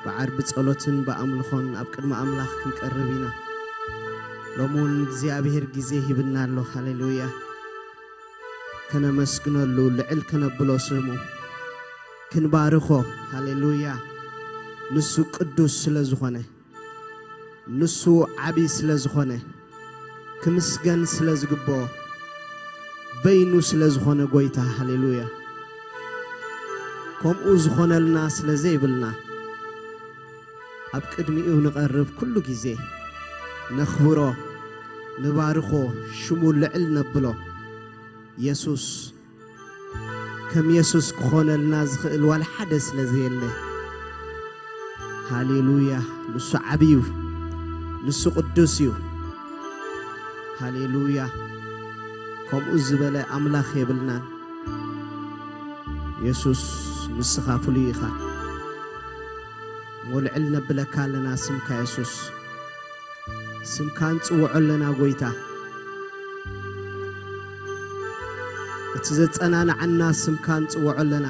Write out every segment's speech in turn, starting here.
ብዓርቢ ጸሎትን ብኣምልኾን ኣብ ቅድሚ ኣምላኽ ክንቀርብ ኢና። ሎሚ እውን እግዚኣብሔር ግዜ ሂብና ኣሎ። ሃሌሉያ። ከነመስግነሉ፣ ልዕል ከነብሎ ስሙ፣ ክንባርኾ። ሃሌሉያ። ንሱ ቅዱስ ስለ ዝኾነ፣ ንሱ ዓቢ ስለ ዝኾነ፣ ክምስገን ስለ ዝግብኦ፣ በይኑ ስለ ዝኾነ ጎይታ። ሃሌሉያ። ከምኡ ዝኾነልና ስለ ዘይብልና፣ ኣብ ቅድሚኡ ንቐርብ፣ ኩሉ ግዜ ነኽብሮ፣ ንባርኾ፣ ሽሙ ልዕል ነብሎ። የሱስ ከም የሱስ ክኾነልና ዝኽእል ዋላ ሓደ ስለ ዘየለ። ሃሌሉያ። ንሱ ዓቢ እዩ። ንሱ ቅዱስ እዩ። ሃሌሉያ። ከምኡ ዝበለ ኣምላኽ የብልናን። የሱስ፣ ንስኻ ፍሉይ ኢኻ። እሞ ልዕል ነብለካ ኣለና ስምካ የሱስ። ስምካ ንጽውዖ ኣለና ጎይታ። እቲ ዘጸናንዓና ስምካ ንጽውዖ ኣለና።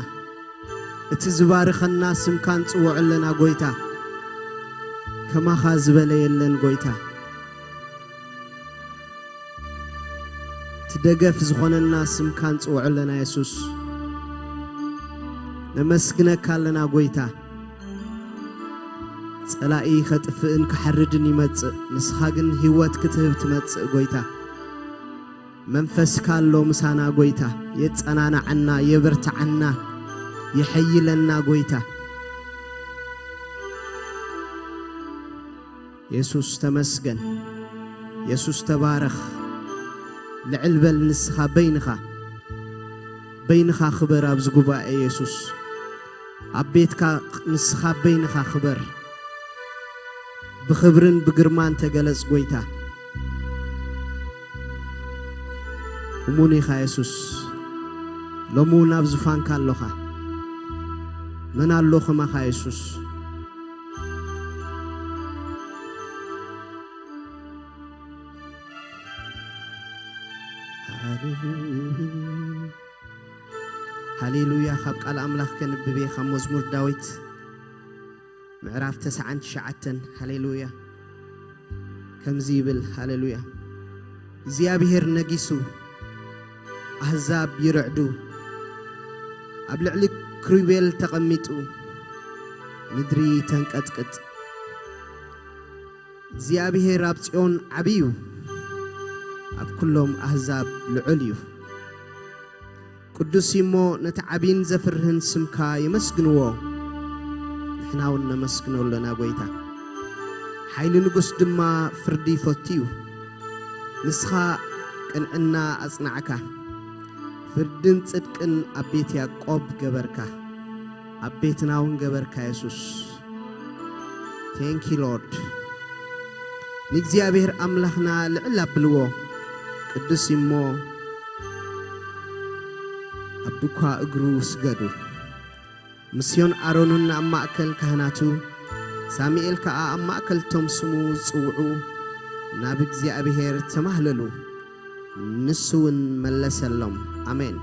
እቲ ዝባርኸና ስምካ ንጽውዖ ኣለና ጎይታ። ከማኻ ዝበለ የለን ጎይታ። እቲ ደገፍ ዝኾነና ስምካ ንጽውዖ ኣለና የሱስ። ነመስግነካ ኣለና ጎይታ። ጸላኢ ኸጥፍእን ክሓርድን ይመጽእ፣ ንስኻ ግን ህይወት ክትህብ ትመጽእ ጎይታ። መንፈስካ ኣሎ ምሳና ጎይታ፣ የጸናንዓና፣ የበርትዓና፣ የሐይለና ጎይታ። የሱስ ተመስገን። የሱስ ተባረኽ። ልዕል በል ንስኻ በይንኻ። በይንኻ ክበር ኣብዚ ጉባኤ የሱስ። ኣብ ቤትካ ንስኻ በይንኻ ክበር። ብኽብርን ብግርማን ተገለጽ ጎይታ። እሙን ኢኻ የሱስ። ሎሚ እውን ኣብ ዙፋንካ ኣሎኻ። መን ኣሎ ከማኻ የሱስ? ሃሌሉያ። ሃሌሉያ። ካብ ቃል ኣምላኽ ከንብብ እየ፣ ካብ መዝሙር ዳዊት ምዕራፍ ተስዓን ትሽዓተን። ሃሌሉያ። ከምዚ ይብል፣ ሃሌሉያ። እግዚኣብሔር ነጊሱ፣ ኣህዛብ ይርዕዱ፣ ኣብ ልዕሊ ክሩቤል ተቐሚጡ፣ ምድሪ ተንቀጥቅጥ። እግዚኣብሔር ኣብ ጽዮን ዓቢ እዩ፣ ኣብ ኩሎም ኣህዛብ ልዑል እዩ። ቅዱስ እዩ እሞ ነቲ ዓቢን ዘፍርህን ስምካ የመስግንዎ፣ ንሕና እውን ነመስግኖ ኣለና ጎይታ። ሓይሊ ንጉስ ድማ ፍርዲ ይፈቱ እዩ። ንስኻ ቅንዕና ኣጽናዕካ፣ ፍርድን ጽድቅን ኣብ ቤት ያዕቆብ ገበርካ፣ ኣብ ቤትና እውን ገበርካ የሱስ። Thank you Lord። ንእግዚኣብሔር ኣምላኽና ልዕል ኣብልዎ፣ ቅዱስ እዩ እሞ ኣብ ድኳ እግሩ ስገዱ። ምስዮን ኣሮንን ኣብ ማእከል ካህናቱ፣ ሳሙኤል ከኣ ኣብ ማእከል እቶም ስሙ ዝጽውዑ ናብ እግዚኣብሔር ተማህለሉ። ንሱ እውን መለሰሎም። ኣሜን።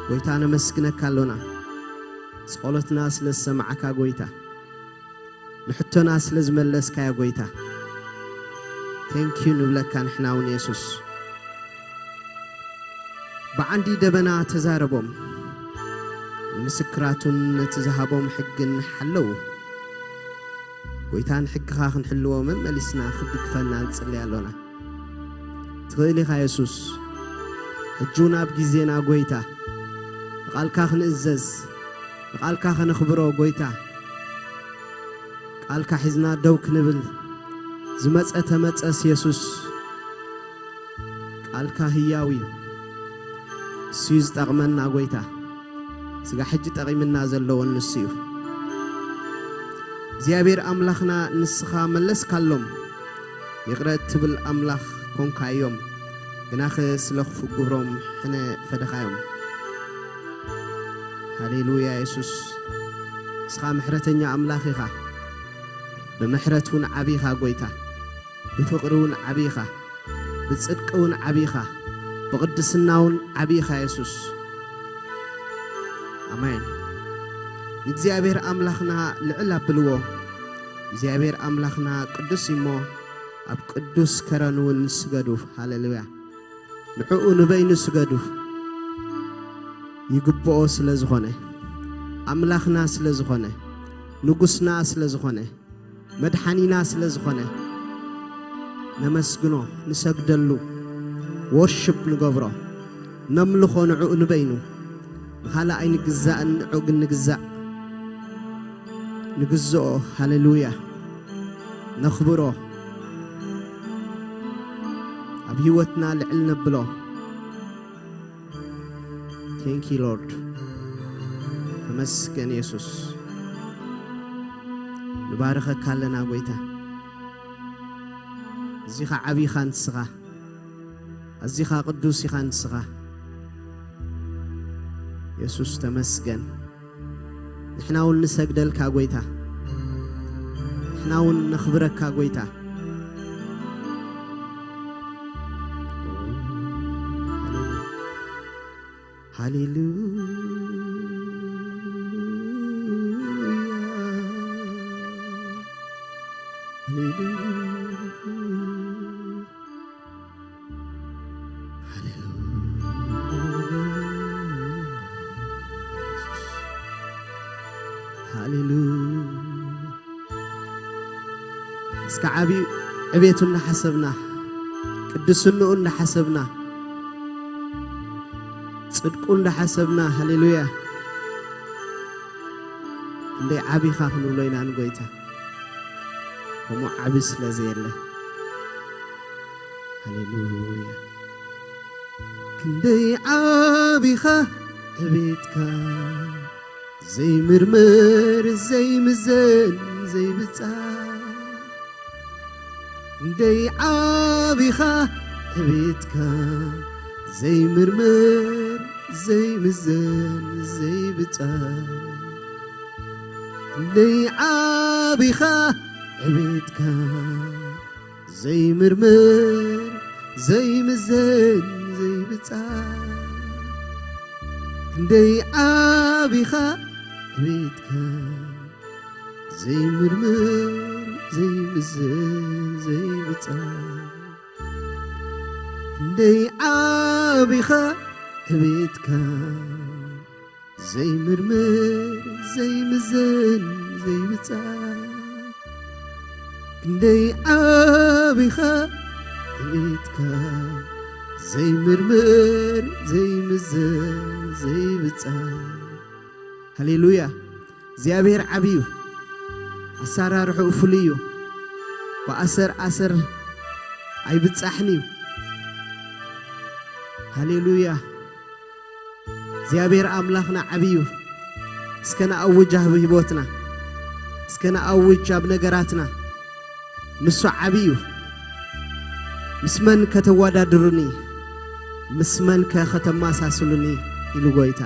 ጎይታ ነመስግነካ ኣሎና፣ ጸሎትና ስለ ዝሰማዕካ ጎይታ፣ ንሕቶና ስለ ዝመለስካዮ ጎይታ፣ thank you ንብለካ ንሕና እውን የሱስ። ብዓንዲ ደበና ተዛረቦም፣ ንምስክራቱን ነቲ ዝሃቦም ሕግን ሓለዉ። ጎይታ ንሕግኻ ክንሕልዎ መመሊስና ክትድግፈና ንጽሊ ኣሎና። ትኽእል ኢኻ የሱስ። ሕጂ እውን ኣብ ግዜና ጎይታ፣ ንቓልካ ክንእዘዝ፣ ንቓልካ ከነኽብሮ ጎይታ፣ ቃልካ ሒዝና ደው ክንብል፣ ዝመጸ ተመጸስ የሱስ። ቃልካ ህያው እዩ። እሱ እዩ ዝጠቕመና ጎይታ። ስጋ ሕጂ ጠቒምና ዘለዎን ንሱ እዩ። እግዚኣብሔር ኣምላኽና ንስኻ መለስካሎም። ይቕረ እትብል ኣምላኽ ኮንካዮም፣ ግናኸ ስለ ክፉእ ግብሮም ሕነ ፈደኻዮም። ሃሌሉያ የሱስ፣ ንስኻ ምሕረተኛ ኣምላኽ ኢኻ። ብምሕረት እውን ዓቢ ኢኻ ጎይታ፣ ብፍቕሪ እውን ዓቢ ኢኻ፣ ብጽድቂ እውን ዓቢ ኢኻ፣ ብቕድስና እውን ዓቢ ኢኻ የሱስ። ኣሜን። ንእግዚኣብሔር ኣምላኽና ልዕል ኣብልዎ። እግዚኣብሔር ኣምላኽና ቅዱስ እዩ እሞ፣ ኣብ ቅዱስ ከረኑ እውን ስገዱ። ሃሌሉያ። ንዕኡ ንበይኑ ስገዱ። ይግብኦ ስለ ዝኾነ፣ ኣምላኽና ስለ ዝኾነ፣ ንጉስና ስለ ዝኾነ፣ መድሓኒና ስለ ዝኾነ፣ ነመስግኖ፣ ንሰግደሉ፣ ወርሽፕ ንገብሮ፣ ነምልኾ ንዕኡ ንበይኑ። ንኻልእ ኣይንግዛእን፣ ንዕኡ ግን ንግዛእ። ንግዝኦ። ሃሌሉያ። ነኽብሮ። ኣብ ህይወትና ልዕል ነብሎ። Thank you, Lord. ተመስገን የሱስ። ንባርኸካ ኣለና ጎይታ። እዚኻ ዓቢኻ ንስኻ። ኣዚኻ ቅዱስ ኢኻ ንስኻ። የሱስ ተመስገን። ንሕና እውን ንሰግደልካ ጎይታ። ንሕና እውን ነኽብረካ ጎይታ። ሃሌሉያ። ሃሌሉያ። ሃሌሉያ። ሃሌሉያ። እስከ ዓብዩ ዕቤቱ እናሓሰብና፣ ቅድስንኡ እናሓሰብና፣ ጽድቁ እንዳሓሰብና፣ ሃሌሉያ፣ ክንደይ ዓቢኻ ክንብሎ ኢና ንጎይታ። ከምኡ ዓቢ ስለ ዘየለ። ሃሌሉያ። ክንደይ ዓቢኻ ዕቤትካ፣ ዘይምርምር፣ ዘይምዘን፣ ዘይብጻ። ክንደይ ዓቢኻ ዕቤትካ፣ ዘይምርምር፣ ዘይምዘን፣ ዘይብጻ። ክንደይ ዓቢኻ ዕቤትካ፣ ዘይምርምር፣ ዘይምዘን፣ ዘይብጻ። ክንደይ ዓቢኻ ዕቤትካ፣ ዘይምርምር፣ ዘይምዘን፣ ዘይብጻ። ክንደይ ዓቢኻ ዕቤትካ፣ ዘይምርምር፣ ዘይምዘን፣ ዘይብጻ። ክንደይ ዓቢኻ ዕቤትካ፣ ዘይምርምር፣ ዘይምዘን፣ ዘይብጻ። ሃሌሉያ። እግዚኣብሔር ዓቢ እዩ። ኣሰራርሕኡ ፍሉይ እዩ። ብኣሰር ኣሰር ኣይብጻሕን እዩ። ሃሌሉያ። እግዚኣብሔር ኣምላኽና ዓቢ እዩ። እስከ ንኣውጅ ኣብ ህይወትና፣ እስከ ንኣውጅ ኣብ ነገራትና። ንሱ ዓቢ እዩ። ምስ መን ከተወዳድሩኒ? ምስ መን ከ ከተመሳስሉኒ? ኢሉ ጎይታ።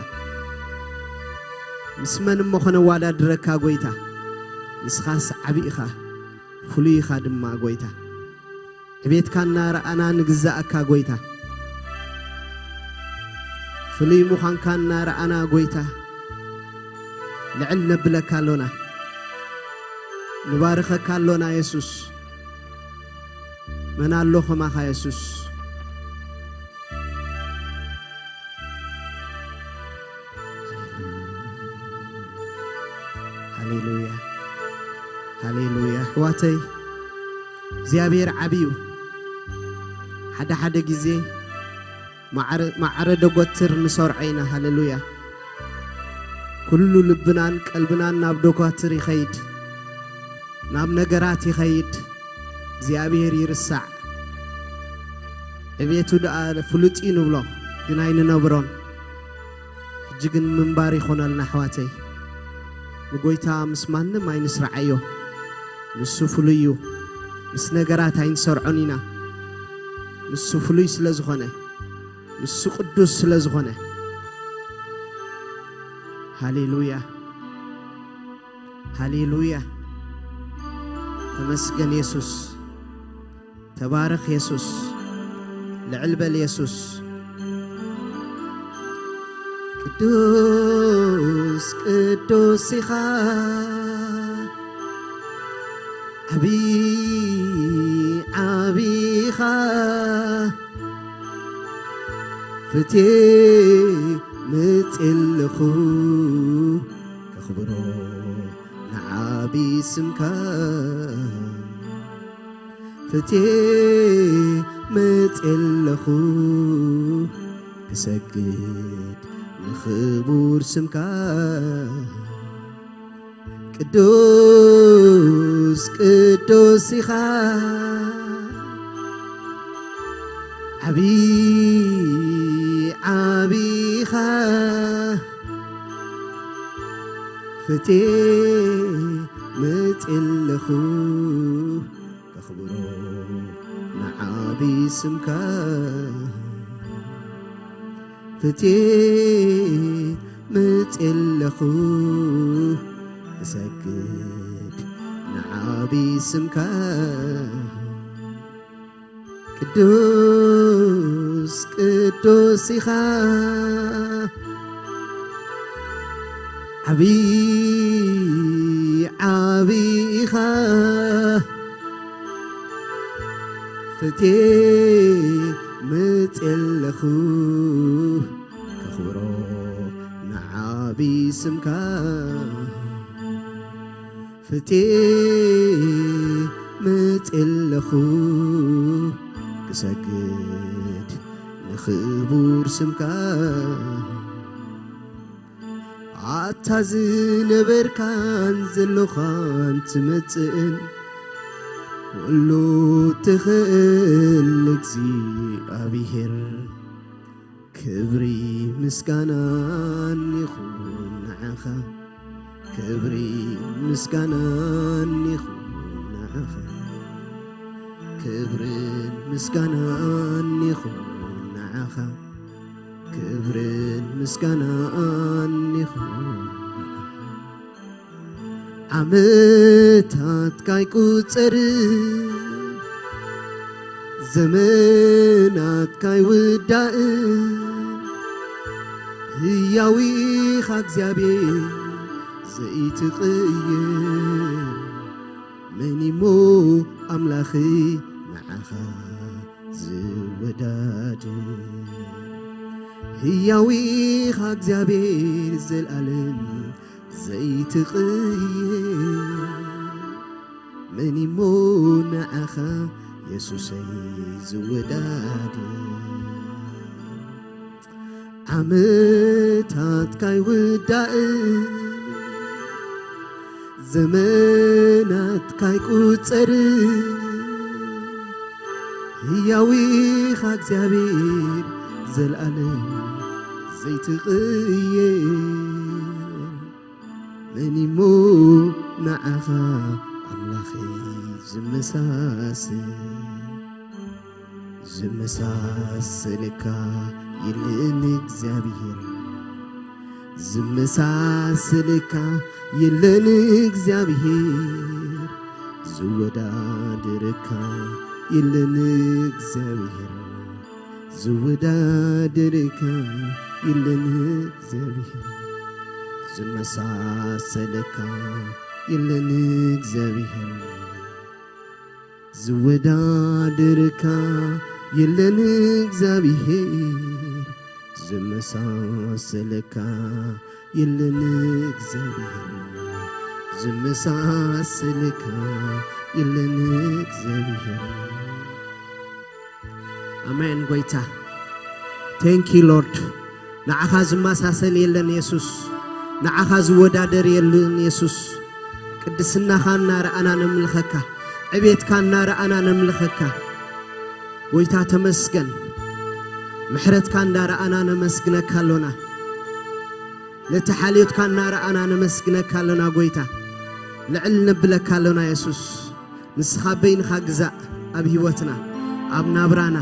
ምስ መን እሞ ከነወዳድረካ ጎይታ? ንስኻስ ዓቢ ኢኻ፣ ፍሉይ ኢኻ ድማ ጎይታ። ዕቤትካ እናረኣና ንግዛኣካ ጎይታ። ፍሉይ ምዃንካ እናረኣና ጎይታ፣ ልዕል ነብለካ ኣሎና። ንባርኸካ ኣሎና የሱስ። መን ኣሎ ከማኻ የሱስ? ሃሌሉያ፣ ሃሌሉያ። ኣሕዋተይ፣ እግዚኣብሔር ዓቢ እዩ። ሓደ ሓደ ግዜ ማዕረ፣ ማዕረ ደጎትር ንሰርዖ ኢና። ሃሌሉያ። ኩሉ ልብናን ቀልብናን ናብ ደጓትር ይኸይድ፣ ናብ ነገራት ይኸይድ። እግዚኣብሔር ይርሳዕ። ዕቤቱ ደኣ ፍሉጥ እዩ ንብሎ፣ ግን ኣይንነብሮን። ሕጂ ግን ምንባር ይኾነልና ኣሕዋተይ። ንጎይታ ምስ ማንም ኣይንስርዓዮ። ንሱ ፍሉይ እዩ። ምስ ነገራት ኣይንሰርዖን ኢና። ንሱ ፍሉይ ስለ ዝኾነ፣ ንሱ ቅዱስ ስለ ዝኾነ። ሃሌሉያ፣ ሃሌሉያ። ተመስገን የሱስ። ተባረኽ የሱስ። ልዕል በል የሱስ። ቅዱስ ቅዱስ ኢኻ፣ ዓቢ ዓቢ ኢኻ፣ ፍትየ መጽእ ኣለኹ ከኽብሮ ንዓቢ ስምካ። ፍትየ መጽእ ኣለኹ ክሰግድ ንኽቡር ስምካ። ቅዱስ ቅዱስ ኢኻ፣ ዓቢ ዓቢ ኢኻ፣ ፍትየ መጽእ ኣለኹ ከኽብሮ ንዓቢ ስምካ። ፍትየ መጽእ ኣለኹ ክሰግድ ንዓቢ ስምካ። ቅዱስ ቅዱስ ኢኻ፣ ዓቢ ዓቢ ኢኻ፣ ፍትየ መጽእ ኣለኹ ከኽብሮ ንዓቢ ስምካ። ፍትየ መጽእ ኣለኹ ክሰግድ ንኽቡር ስምካ። ኣታ ዝነበርካን ዘለኻን ትመጽእን ኩሉ ትኽእል እግዚኣብሔር፣ ክብሪ ምስጋናን ይኹን ንዓኻ። ክብሪ ምስጋናን ይኹን ንዓኻ። ክብርን ምስጋናን ይኹን ንዓኻ። ክብርን ምስጋናን ይኹን። ዓመታትካ ኣይቁጸርን፣ ዘመናትካ ኣይውዳእን፣ ህያው ኢኻ እግዚኣብሔር ዘይትቕየር። መን እሞ ኣምላኸይ ንዓኻ ዝወዳድር? ህያው ኢኻ እግዚኣብሔር፣ ዘልኣለም ዘይትቕየር። መን እሞ ንዓኻ የሱሰይ ዝወዳድር? ዓመታትካ ኣይውዳእን፣ ዘመናትካ ኣይቁጸርን፣ ህያው ኢኻ እግዚኣብሔር፣ ዘልኣለም ዘይትቕየር። መን እሞ ንዓኻ ኣምላኸይ ዝመሳሰል? ዝመሳሰለካ የለን እግዚኣብሔር፣ ዝመሳሰለካ የለን እግዚኣብሔር፣ ዝወዳደረካ የለን እግዚኣብሔር፣ ዝወዳደረካ የለን እግዚኣብሔር፣ ዝመሳሰለካ የለን እግዚኣብሔር። ዝወዳደረካ የለን እግዚኣብሔር፣ ዝመሳሰለካ የለን እግዚኣብሔር፣ ዝመሳሰለካ የለን እግዚኣብሔር። ኣሜን ጎይታ። Thank you Lord። ንዓኻ ዝመሳሰል የለን የሱስ፣ ንዓኻ ዝወዳደር የለን የሱስ። ቅድስናኻ እናረኣና ነምልኸካ፣ ዕቤትካ እናረኣና ነምልኸካ። ጎይታ ተመስገን፣ ምሕረትካ እንዳረኣና ነመስግነካ ኣሎና። ነቲ ሓልዮትካ እናረኣና ነመስግነካ ኣሎና ጎይታ። ልዕል ነብለካ ኣሎና የሱስ። ንስኻ በይንኻ ግዛእ ኣብ ህይወትና፣ ኣብ ናብራና፣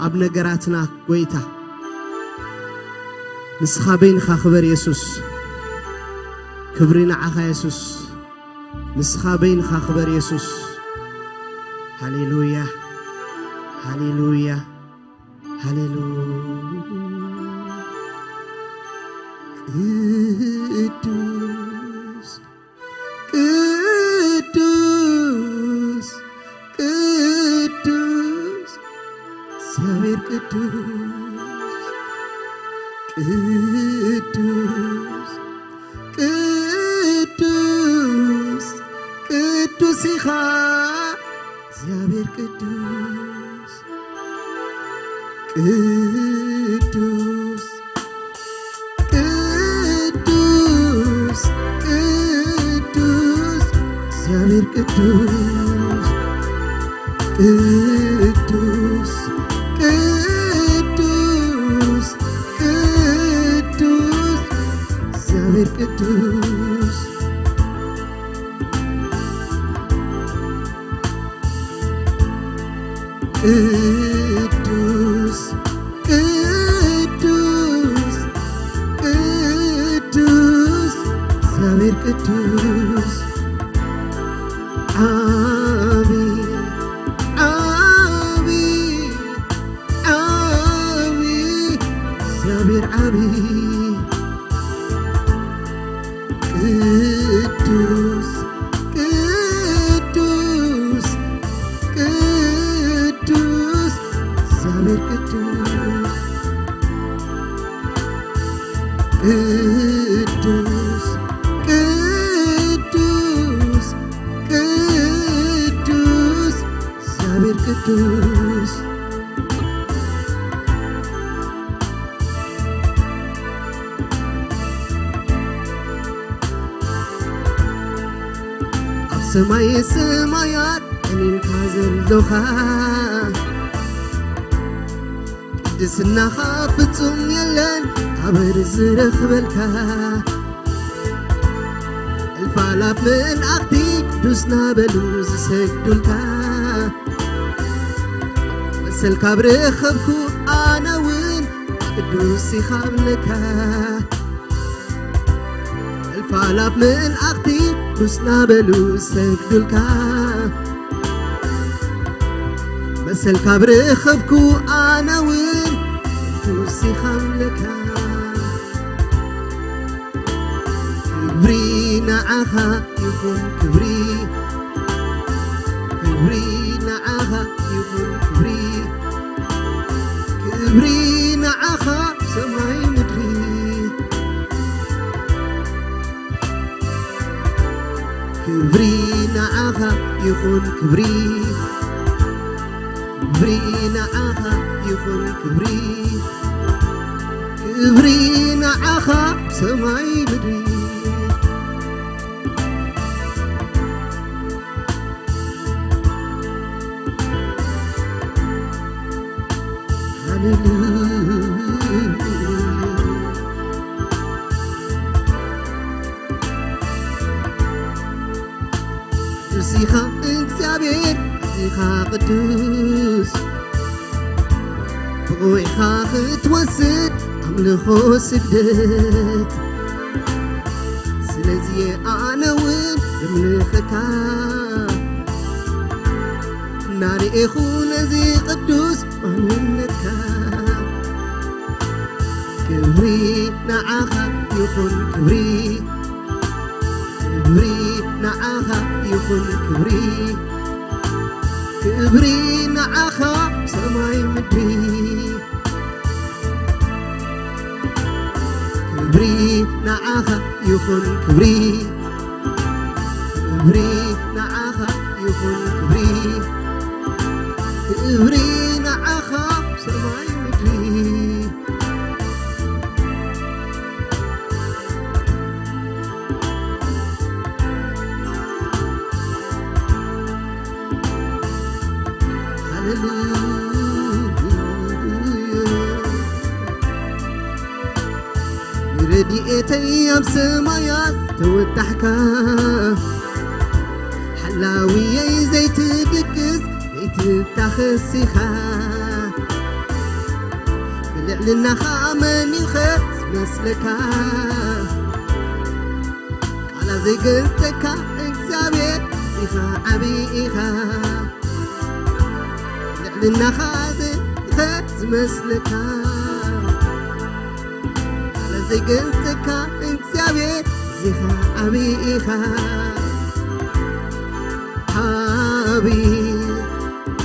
ኣብ ነገራትና ጎይታ። ንስኻ በይንኻ ክበር የሱስ። ክብሪ ንዓኻ የሱስ። ንስኻ በይንኻ ክበር የሱስ። ሃሌሉያ፣ ሃሌሉያ፣ ሃሌሉያ። ቅዱስ ቅዱስ ቅዱስ እግዚኣብሔር ቅዱስ ቅዱስ ቅዱስ ቅዱስ ኢኻ እግዚኣብሔር ቅዱስ ቅዱስ ቅዱስ ቅዱስ እግዚኣብሔር ቅዱስ ቅዱስ ቅዱስ ቅዱስ እግዚኣብሔር ቅዱስ ቅዱስ ቅዱስ ቅዱስ እግዚኣብሔር ቅዱስ ዓቢ ዓቢ ዓቢ እግዚኣብሔር ዓቢ ቅዱስ ቅዱስ ቅዱስ እግዚኣብሔር ቅዱስ ቅዱስ ቅዱስ ቅዱስ እግዚኣብሔር ቅዱስ ኣብ ሰማይ ሰማያት ቀኒንካ ዘሎኻ ቅድስናኻ ፍጹም የለን ኣበር ዝረኽበልካ እልፍ ኣላፍ መላእኽቲ ቅዱስ ናበሉ ዝሰግዱልካ መሰልካ ብረኸብኩ ኣነ እውን ቅዱስ ኢኻ ብለካ እልፍ ኣላፍ መላእኽቲ ቅዱስ ናበሉ ዝሰግዱልካ መሰልካ ብረኸብኩ ኣነ እውን ቅዱስ ኢኻ ብለካ ክብሪ ንዓኻ ይኹን ክብሪ ክብሪ ንዓኻ ይኹን ክብሪ ክብሪ ንዓኻ ሰማይ ምድሪ ክብሪ ንዓኻ ይኹን ክብሪ ክብሪ ንዓኻ ይኹን ክብሪ ክብሪ ንዓኻ ሰማይ ምድሪ ሃሌሉያ ቅዱስ ኢኻ እግዚኣብሔር ኣዚኻ ቅዱስ ብቑዕ ኢኻ ክትወስድ ኣምልኾ ስግደት ስለዚ ኣነ እውን እምልኸካ እናርኤኹ ነዚ ቅዱስ ማንነትካ ክብሪ ንዓኻ ይኹን ክብሪ ክብሪ ንዓኻ ይኹን ክብሪ ክብሪ ንዓኻ ሰማይ ምድሪ ክብሪ ንዓኻ ይኹን ክብሪ ክብሪ ንዓኻ ይኹን ክብሪ ክብሪ ንዓኻ ሰማይ ምድሪ ሃሌሉያ ረድኤተይ ኣብ ሰማያት ተወጣሕካ ሓላውየይ ዘይትድቅስ ዘይትታኸስ ኢኻ ብልዕልናኻ መን ኢኸ ዝመስለካ ቃላ ዘይገልጸካ እግዚኣብሔር ኢኻ ዓብዪ ኢኻ ልዕልናኻ ኢኸ ዝመስለካ ቃላ ይገልጸካ እግዚኣብሔር እዚኻ ዓብይ ኢኻ። ዓብይ፣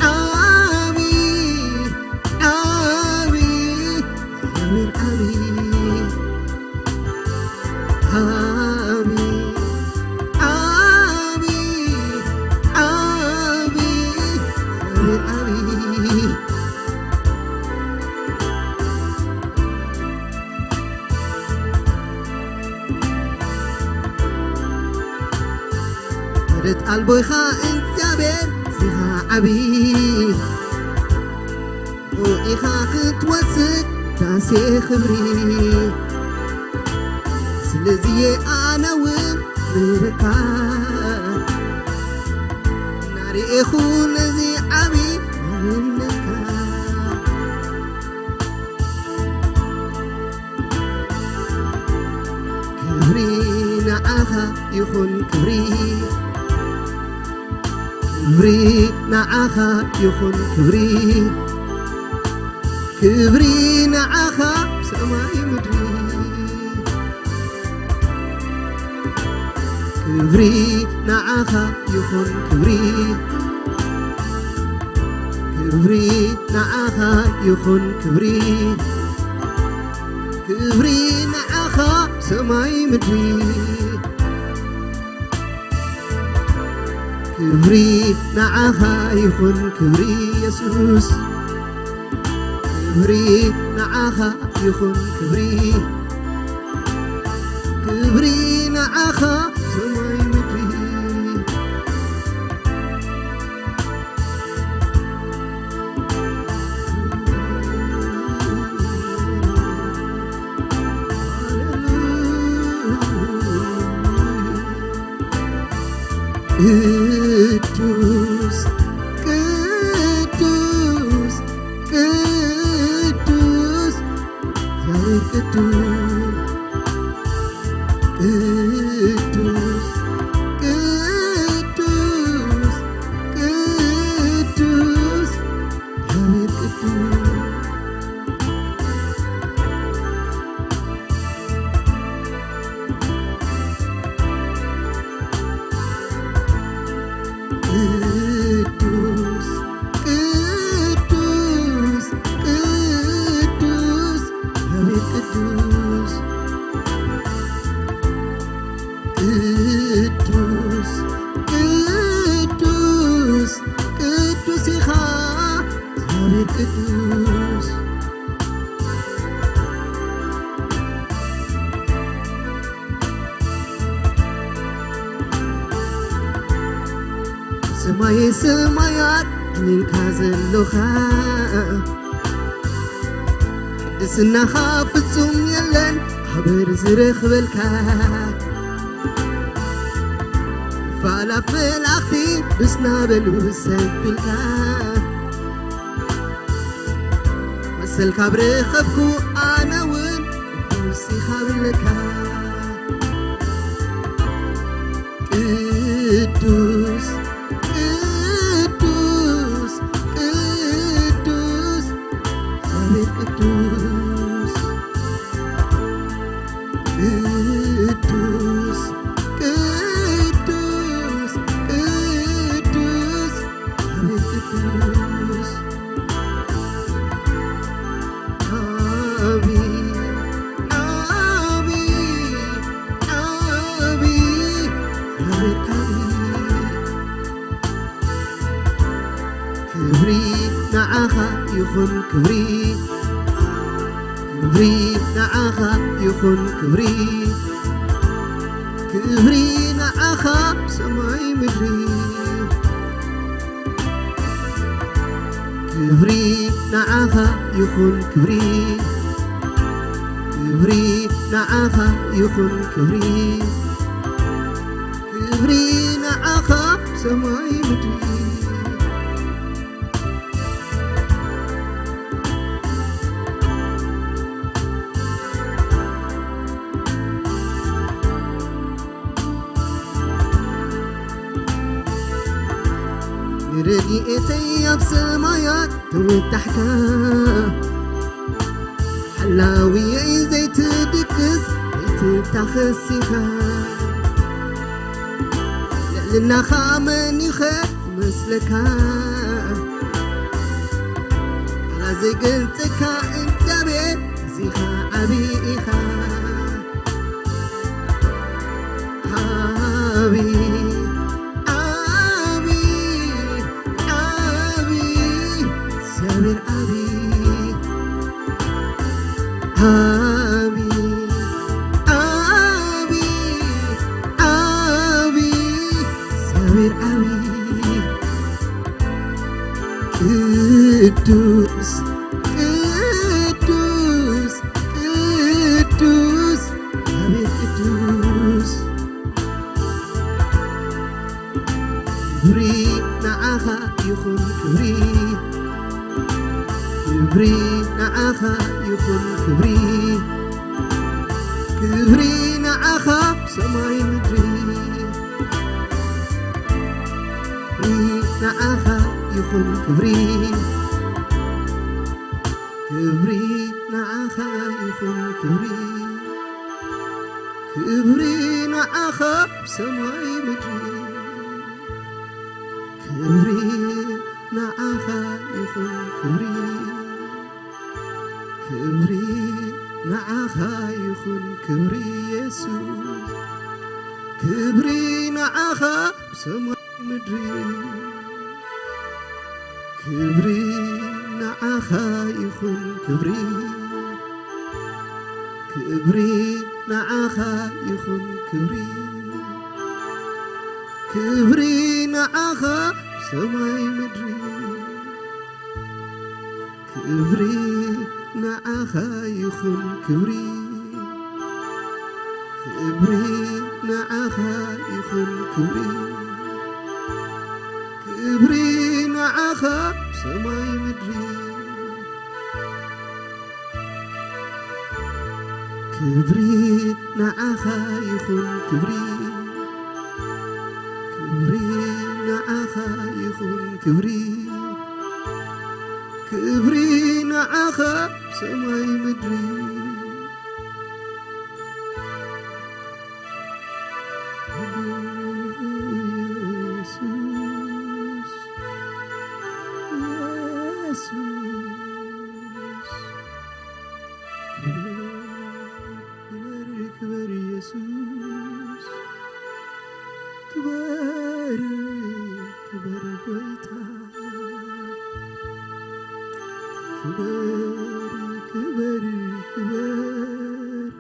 ዓብይ፣ ዓብይ፣ እግዚኣብሔር ዓብይ። ዓብይ፣ ዓብይ፣ ዓብይ፣ እግዚኣብሔር ዓብይ። ወደት ኣልቦ ኢኻ እግዚኣብሔር እዚኻ ዓብዪ። ኢኻ ክትወስድ ዳሴ ክብሪ። ስለዚ ኣነ እውን ንበካ እናርኤኹ ነዚ ዓብዪ ማንነትካ። ክብሪ ንዓኻ ይኹን ክብሪ። ክብሪ ንዓኻ ይኹን ክብሪ። ክብሪ ንዓኻ ሰማይ ምድሪ። ክብሪ ንዓኻ ይኹን ክብሪ። ክብሪ ንዓኻ ይኹን ክብሪ። ክብሪ ንዓኻ ሰማይ ምድሪ። ክብሪ ንዓኻ ይኹን ክብሪ የሱስ። ክብሪ ንዓኻ ይኹን ክብሪ። ክብሪ ንዓኻ ሰማይ ምድሪ። ቅዱስ፣ ቅዱስ፣ ቅዱስ፣ እግዚኣብሔር ቅዱስ፣ ቅዱስ፣ ቅዱስ፣ ቅዱስ፣ እግዚኣብሔር ቅዱስ። ቅዱስ፣ ቅዱስ፣ ቅዱስ፣ ኣቤት ቅዱስ። ቅዱስ፣ ቅዱስ፣ ቅዱስ ኢኻ፣ ኣቤት ቅዱስ። ሰማየ ሰማያት ዓሊልካ ዘሎኻ፣ ቅድስናኻ ፍጹም የለን ኣበር ዝረኽበልካ። ፋላፍ መላእኽቲ ብስና በሉ ሰብልካ። መሰልካ ብረኸብኩ ኣነ እውን ቅዱስ ኢኻ ብለካ። ቅዱስ፣ ቅዱስ፣ ቅዱስ፣ ኣቤት ቅዱስ። ቅዱስ፣ ቅዱስ፣ ቅዱስ፣ ኣቤት ቅዱስ። ኣቢ፣ ኣቢ፣ ኣቢ፣ ኣቤት ኣቢ። ክብሪ ንዓኻ ይኹን ክብሪ። ክብሪ ንዓኻ ይኹን ክብሪ። ክብሪ ንዓኻ ሰማይ ምድሪ። ክብሪ ንዓኻ ይኹን ክብሪ። ክብሪ ንዓኻ ይኹን ክብሪ። ክብሪ ንዓኻ ሰማይ ምድሪ። ንረድኤተይ ኣብ ሰማያት ተወጣሕካ። ላውየይ ዘይትድቅስ ዘይትታኸስ ኢኻ። ልዕልናኻ መን ኢኸ ይመስለካ? ቃላት ዘይገልጸካ እግዚኣብሔር እዚኻ ዓቢ ኢኻ። ዓቢ፣ ዓቢ፣ ዓቢ፣ እግዚኣብሔር ዓቢ። ዓቢ፣ ዓቢ፣ ዓቢ፣ እግዚኣብሔር ዓቢ። ቅዱስ፣ ቅዱስ፣ ቅዱስ፣ እግዚኣብሔር ቅዱስ። ክብሪ ንዓኻ ይኹን ክብሪ፣ ክብሪ ንዓኻ ይኹን ክብሪ፣ ክብሪ ንዓኻ ሰማይ ምድሪ። ክብሪ ንዓኻ ይኹን ክብሪ፣ ክብሪ ንዓኻ ይኹን ክብሪ፣ ክብሪ ንዓኻ ሰማይ ምድሪ። ክብሪ ንዓኻ ይኹን ክብሪ፣ ክብሪ ንዓኻ ይኹን ክብሪ የሱስ። ክብሪ ንዓኻ ሰማይ ምድሪ። ክብሪ ንዓኻ ይኹን ክብሪ፣ ክብሪ ንዓኻ ይኹን ክብሪ፣ ክብሪ ንዓኻ ሰማይ ምድሪ። ክብሪ ንዓኻ ይኹን ክብሪ፣ ክብሪ ንዓኻ ይኹን ክብሪ፣ ክብሪ ንዓኻ ሰማይ ምድሪ። ክብሪ ንዓኻ ይኹን ክብሪ፣ ክብሪ ንዓኻ ይኹን ክብሪ፣ ክብሪ ንዓኻ ሰማይ ምድሪ። የሱስ፣ የሱስ፣ ክበር፣ ክበር፣ ክበር የሱስ። ክበር፣ ክበር ጎይታ። ክበር፣ ክበር፣ ክበር።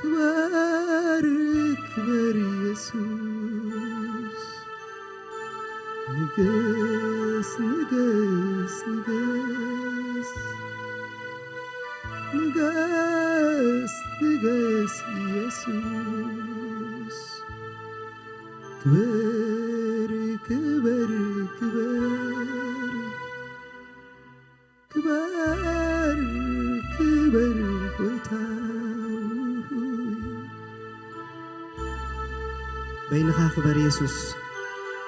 ክበር፣ ክበር የሱስ። ንገስ፣ ንገስ፣ ንገስ። ንገስ፣ ንገስ የሱስ። ክበር፣ ክበር፣ ክበር። ክበር፣ ክበር ጎይታ ሆይ። በይንኻ ክበር የሱስ፣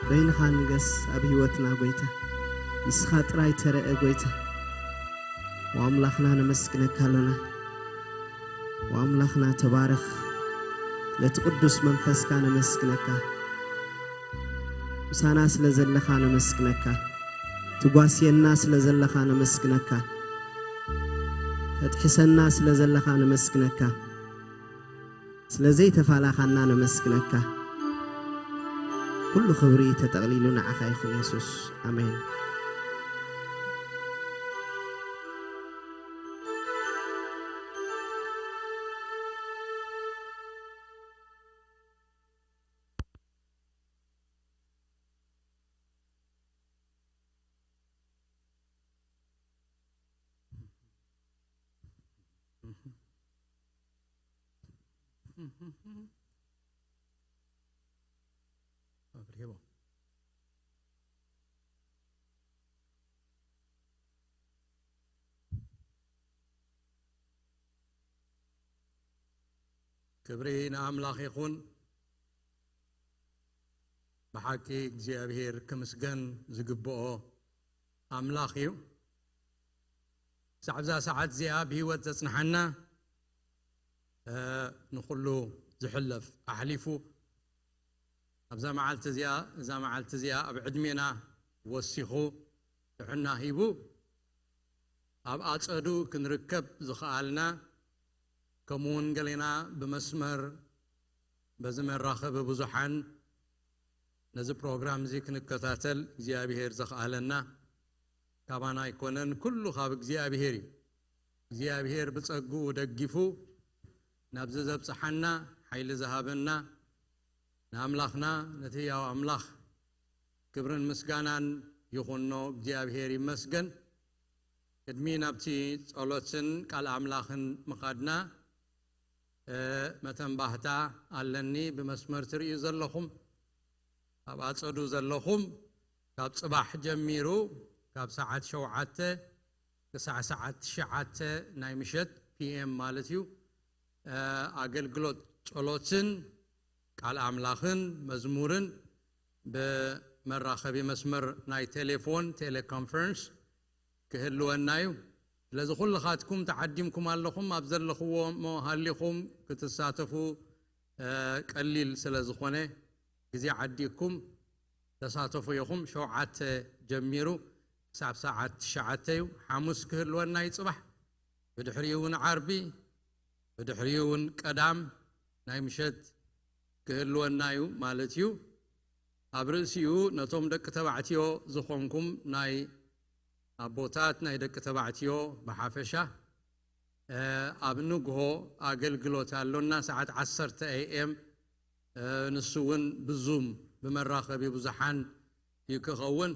በይንኻ ንገስ ኣብ ህይወትና ጎይታ። ንስኻ ጥራይ ተረአ ጎይታ። ወኣምላኽና ነመስግነካ ኣሎና። ወኣምላኽና ተባረኽ። ነቲ ቅዱስ መንፈስካ ነመስግነካ። ምሳና ስለ ዘለኻ ነመስግነካ። ትጓስየና ስለ ዘለኻ ነመስግነካ። ተጥሕሰና ስለ ዘለኻ ነመስግነካ። ስለ ዘይተፋላኻና ነመስግነካ። ኩሉ ክብሪ ተጠቕሊሉ ንዓኻ ይኹን የሱስ። ኣሜን። ክብሪ ንኣምላኽ ይኹን። ብሓቂ እግዚኣብሔር ክምስገን ዝግብኦ ኣምላኽ እዩ። ክሳብ እዛ ሰዓት እዚኣ ብህይወት ዘጽንሓና፣ እ፣ ንኹሉ ዝሕለፍ ኣሕሊፉ፣ ኣብዛ መዓልቲ እዚኣ፣ እዛ መዓልቲ እዚኣ ኣብ ዕድሜና ወሲኹ ጥዕና ሂቡ፣ ኣብ ኣጸዱ ክንርከብ ዝኸኣልና፣ ከምኡ እውን ገሌና ብመስመር በዚ መራኸቢ ብዙሓን ነዚ ፕሮግራም እዚ ክንከታተል እግዚኣብሔር ዘኽኣለና ካባና ኣይኮነን፣ ኩሉ ካብ እግዚኣብሔር እዩ። እግዚኣብሔር ብጸግኡ ደጊፉ ናብዚ ዘብጽሓና፣ ሓይሊ ዝሃበና ንኣምላኽና፣ ነቲ ህያው ኣምላኽ ክብርን ምስጋናን ይኹኖ። እግዚኣብሔር ይመስገን። ቅድሚ ናብቲ ጸሎትን ቃል ኣምላኽን ምኻድና፣ እ፣ መተንባህታ ኣለኒ። ብመስመር ትርእዩ ዘለኹም፣ ኣብ ኣጸዱ ዘለኹም፣ ካብ ጽባሕ ጀሚሩ፣ ካብ ሰዓት ሸውዓተ ክሳዕ ሰዓት ትሽዓተ ናይ ምሸት፣ ፒ ኤም ማለት እዩ፣ እ፣ ኣገልግሎት ጸሎትን ቃል ኣምላኽን መዝሙርን ብመራኸቢ መስመር ናይ ቴሌፎን፣ ቴሌኮንፈረንስ፣ ክህልወና እዩ። ስለዚ ኩልኻትኩም ተዓዲምኩም ኣለኹም፣ ኣብ ዘለኽዎ እሞ ሃሊኹም ክትሳተፉ፣ እ፣ ቀሊል ስለ ዝኾነ፣ ግዜ ዓዲኩም ተሳተፉ ኢኹም። ሸውዓተ ጀሚሩ ክሳብ ሰዓት ትሽዓተ እዩ። ሓሙስ ክህልወና እዩ ጽባሕ፣ ብድሕሪኡ እውን ዓርቢ፣ ብድሕሪኡ እውን ቀዳም ናይ ምሸት ክህልወና እዩ ማለት እዩ። ኣብ ርእሲኡ ነቶም ደቂ ተባዕትዮ ዝኾንኩም ናይ ኣቦታት፣ ናይ ደቂ ተባዕትዮ ብሓፈሻ፣ እ፣ ኣብ ንግሆ ኣገልግሎት ኣሎና፣ ሰዓት ዓሰርተ ኤ ኤም፣ እ፣ ንሱ እውን ብዙም ብመራኸቢ ብዙሓን እዩ ክኸውን።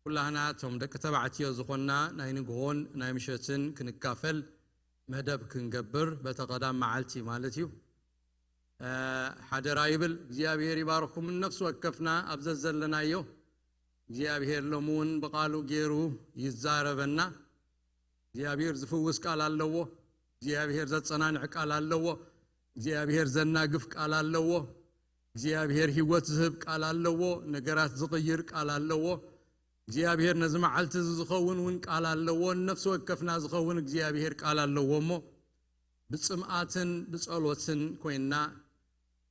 ኩላህና እቶም ደቂ ተባዕትዮ ዝኾንና ናይ ንግሆን ናይ ምሸትን ክንካፈል መደብ ክንገብር፣ በቲ ቀዳም መዓልቲ ማለት እዩ። እ፣ ሓደራ ይብል። እግዚኣብሔር ይባርኩም። ነፍሲ ወከፍና ኣብ ዘዘለናዮ እግዚኣብሔር ሎሚ እውን ብቃሉ ገይሩ ይዛረበና። እግዚኣብሔር ዝፍውስ ቃል ኣለዎ። እግዚኣብሔር ዘጸናንዕ ቃል ኣለዎ። እግዚኣብሔር ዘናግፍ ቃል ኣለዎ። እግዚኣብሔር ህይወት ዝህብ ቃል ኣለዎ። ነገራት ዝቕይር ቃል ኣለዎ። እግዚኣብሔር ነዚ መዓልቲ እዚ ዝኸውን እውን ቃል ኣለዎ። ንነፍሲ ወከፍና ዝኸውን እግዚኣብሔር ቃል ኣለዎ እሞ፣ ብጽምኣትን ብጸሎትን ኮይንና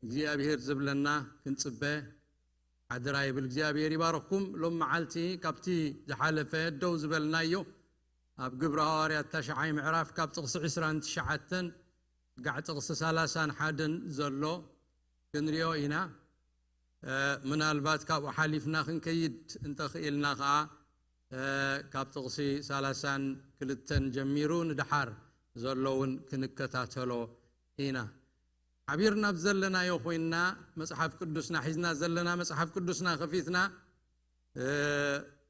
እግዚኣብሔር ዝብለና ክንጽበ ሓደራ ይብል። እግዚኣብሔር ይባርኽኩም። ሎም መዓልቲ ካብቲ ዝሓለፈ ደው ዝበልናዮ ኣብ ግብሪ ሃዋርያት ታሽዓይ ምዕራፍ ካብ ጥቕሲ ዕስራን ትሽዓተን ጋዕ ጥቕሲ ሰላሳን ሓደን ዘሎ ክንሪኦ ኢና። እ፣ ምናልባት ካብኡ ሓሊፍና ክንከይድ እንተኽኢልና ኸዓ፣ እ፣ ካብ ጥቕሲ ሰላሳን ክልተን ጀሚሩ ንደሓር ዘሎ እውን ክንከታተሎ ኢና። ሓቢርና ኣብ ዘለናዮ ኮይንና መጽሓፍ ቅዱስና ሒዝና ዘለና መጽሓፍ ቅዱስና ከፊትና፣ እ፣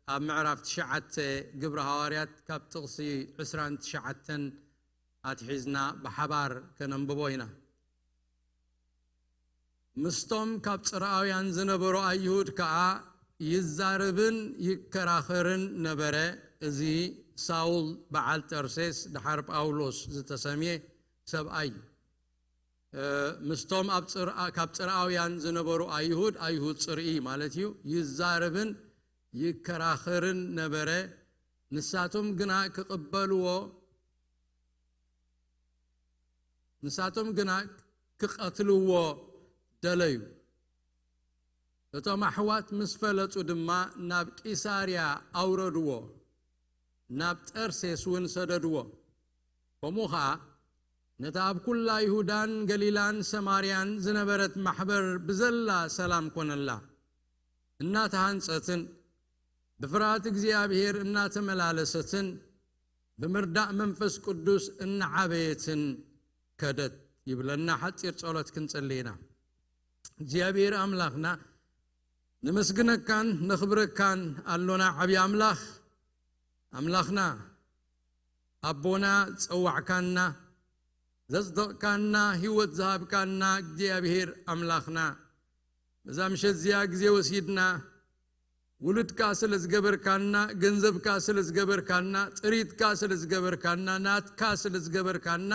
ኣብ ምዕራፍ ትሽዓተ ግብሪ ሃዋርያት ካብ ጥቕሲ ዕስራን ትሽዓተን ኣትሒዝና ብሓባር ከነንብቦ ኢና። ምስቶም ካብ ጽርኣውያን ዝነበሩ ኣይሁድ ከኣ ይዛረብን ይከራኸርን ነበረ። እዚ ሳውል በዓል ጠርሴስ፣ ደሓር ጳውሎስ ዝተሰምየ ሰብኣይ እዩ። እ፣ ምስቶም ኣብ ጽርኣ-፣ ካብ ጽርኣውያን ዝነበሩ ኣይሁድ፣ ኣይሁድ ጽርኢ ማለት እዩ፣ ይዛረብን ይከራኸርን ነበረ። ንሳቶም ግና ክቕበልዎ፣ ንሳቶም ግና ክቐትልዎ ደለዩ። እቶም ኣሕዋት ምስ ፈለጡ ድማ ናብ ቂሳርያ ኣውረድዎ፣ ናብ ጠርሴስ እውን ሰደድዎ። ከምኡ ኸኣ ነታ ኣብ ኩላ ይሁዳን ገሊላን ሰማርያን ዝነበረት ማሕበር ብዘላ ሰላም ኮነላ። እናተሃንጸትን ብፍርሃት እግዚኣብሔር እናተመላለሰትን ብምርዳእ መንፈስ ቅዱስ እናዓበየትን ከደት ይብለና። ሓጺር ጸሎት ክንጽሊ ኢና። እግዚኣብሔር ኣምላኽና፣ ነመስግነካን ነኽብረካን ኣሎና። ዓብዪ ኣምላኽ፣ ኣምላኽና፣ ኣቦና፣ ዝጸዋዕካና፣ ዘጽደቕካና፣ ህይወት ዝሃብካና እግዚኣብሔር ኣምላኽና፣ በዛ ምሸት እዚኣ ግዜ ወሲድና ውሉድካ ስለ ዝገበርካና፣ ገንዘብካ ስለ ዝገበርካና፣ ጥሪትካ ስለ ዝገበርካና፣ ናትካ ስለ ዝገበርካና፣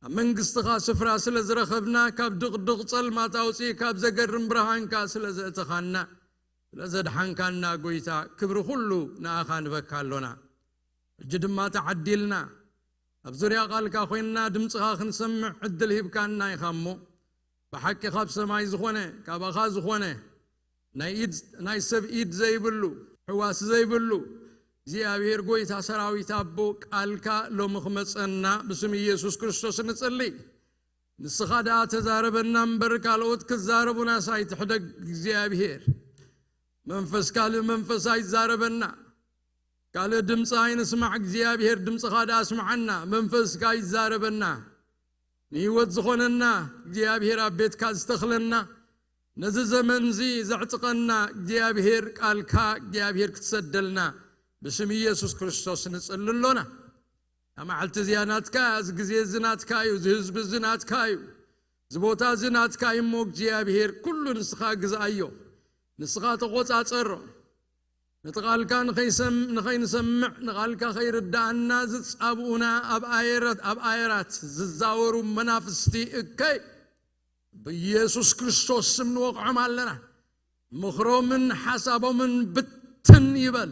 ኣብ መንግስትኻ ስፍራ ስለ ዝረኸብና፣ ካብ ድቕድቕ ጸልማት ኣውጺእካ ኣብ ዘገርም ብርሃንካ ስለ ዘእተኻና፣ ስለ ዘድሓንካና፣ ጎይታ፣ ክብሪ ኩሉ ንኣኻ ንበካ ኣሎና። ሕጂ ድማ ተዓዲልና፣ ኣብ ዙርያ ቃልካ ኮይንና ድምፅኻ ክንሰምዕ ዕድል ሂብካና ኢኻ እሞ፣ ብሓቂ ካብ ሰማይ ዝኾነ፣ ካባኻ ዝኾነ፣ ናይ ኢድ፣ ናይ ሰብ ኢድ ዘይብሉ፣ ሕዋስ ዘይብሉ እግዚኣብሔር ጎይታ ሰራዊት ኣቦ፣ ቃልካ ሎሚ ክመፀና ብስም ኢየሱስ ክርስቶስ ንጽሊ። ንስኻ ደኣ ተዛረበና እምበር፣ ካልኦት ክዛረቡናስ ኣይትሕደግ እግዚኣብሔር። መንፈስ ካልእ መንፈስ ኣይዛረበና። ካልእ ድምፂ ኣይንስማዕ እግዚኣብሔር፣ ድምፅኻ ደኣ ኣስምዓና፣ መንፈስካ ይዛረበና። ንህይወት ዝኾነና እግዚኣብሔር ኣብ ቤትካ ዝተኽለና፣ ነዚ ዘመንዚ ዘዕጥቐና እግዚኣብሔር፣ ቃልካ እግዚኣብሔር ክትሰደልና ብስም ኢየሱስ ክርስቶስ ንጽሊ ኣሎና። እዛ መዓልቲ እዚኣ ናትካ እያ፣ እዚ ግዜ እዚ ናትካ እዩ፣ እዚ ህዝቢ እዚ ናትካ እዩ፣ እዚ ቦታ እዚ ናትካ እዩ። እሞ እግዚኣብሔር፣ ኩሉ ንስኻ ግዝኣዮ፣ ንስኻ ተቖጻጸሮ። ነቲ ቃልካ ንኸይሰም-፣ ንኸይንሰምዕ፣ ንቓልካ ከይርድኣና ዝጻብኡና ኣብ ኣየራት፣ ኣብ ኣየራት ዝዛወሩ መናፍስቲ እከይ ብኢየሱስ ክርስቶስ ስም ንወቕዖም ኣለና። ምኽሮምን ሓሳቦምን ብትን ይበል።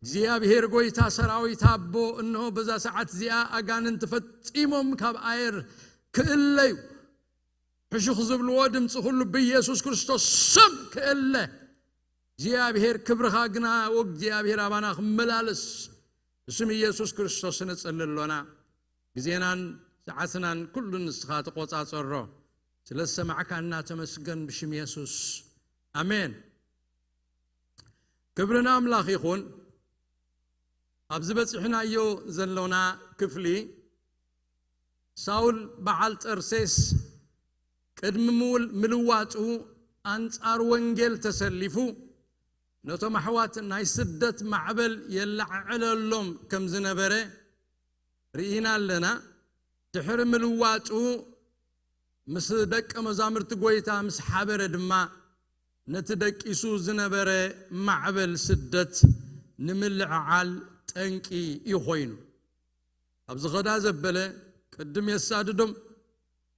እግዚኣብሔር ጎይታ ሰራዊት ኣቦ፣ እንሆ በዛ ሰዓት እዚኣ ኣጋንንቲ ፈጺሞም ካብ ኣየር ክእለዩ፣ ሕሹኽ ዝብልዎ ድምፂ ኩሉ ብኢየሱስ ክርስቶስ ስም ክእለ። እግዚኣብሔር ክብርኻ ግና ወእግዚኣብሔር ኣባና ክመላለስ ብስም ኢየሱስ ክርስቶስ ንጽሊ ኣሎና። ግዜናን ሰዓትናን ኩሉ ንስኻ ተቖጻጸሮ። ስለ ዝሰማዕካና ተመስገን ብሽም የሱስ። ኣሜን። ክብሪ ንኣምላኽ ይኹን። ኣብዚ በጺሕናዮ ዘሎና ክፍሊ፣ ሳውል በዓል ጠርሴስ ቅድሚ ምውል-፣ ምልዋጡ ኣንጻር ወንጌል ተሰሊፉ፣ ነቶም ኣሕዋት ናይ ስደት ማዕበል የለዓዕለሎም ከም ዝነበረ ርኢና ኣለና። ድሕሪ ምልዋጡ፣ ምስ ደቀ መዛሙርቲ ጐይታ ምስ ሓበረ ድማ፣ ነቲ ደቂሱ ዝነበረ ማዕበል ስደት ንምልዕዓል ጠንቂ እዩ ኾይኑ። ኣብ ዝኸዳ ዘበለ፣ ቅድም የሳድዶም፣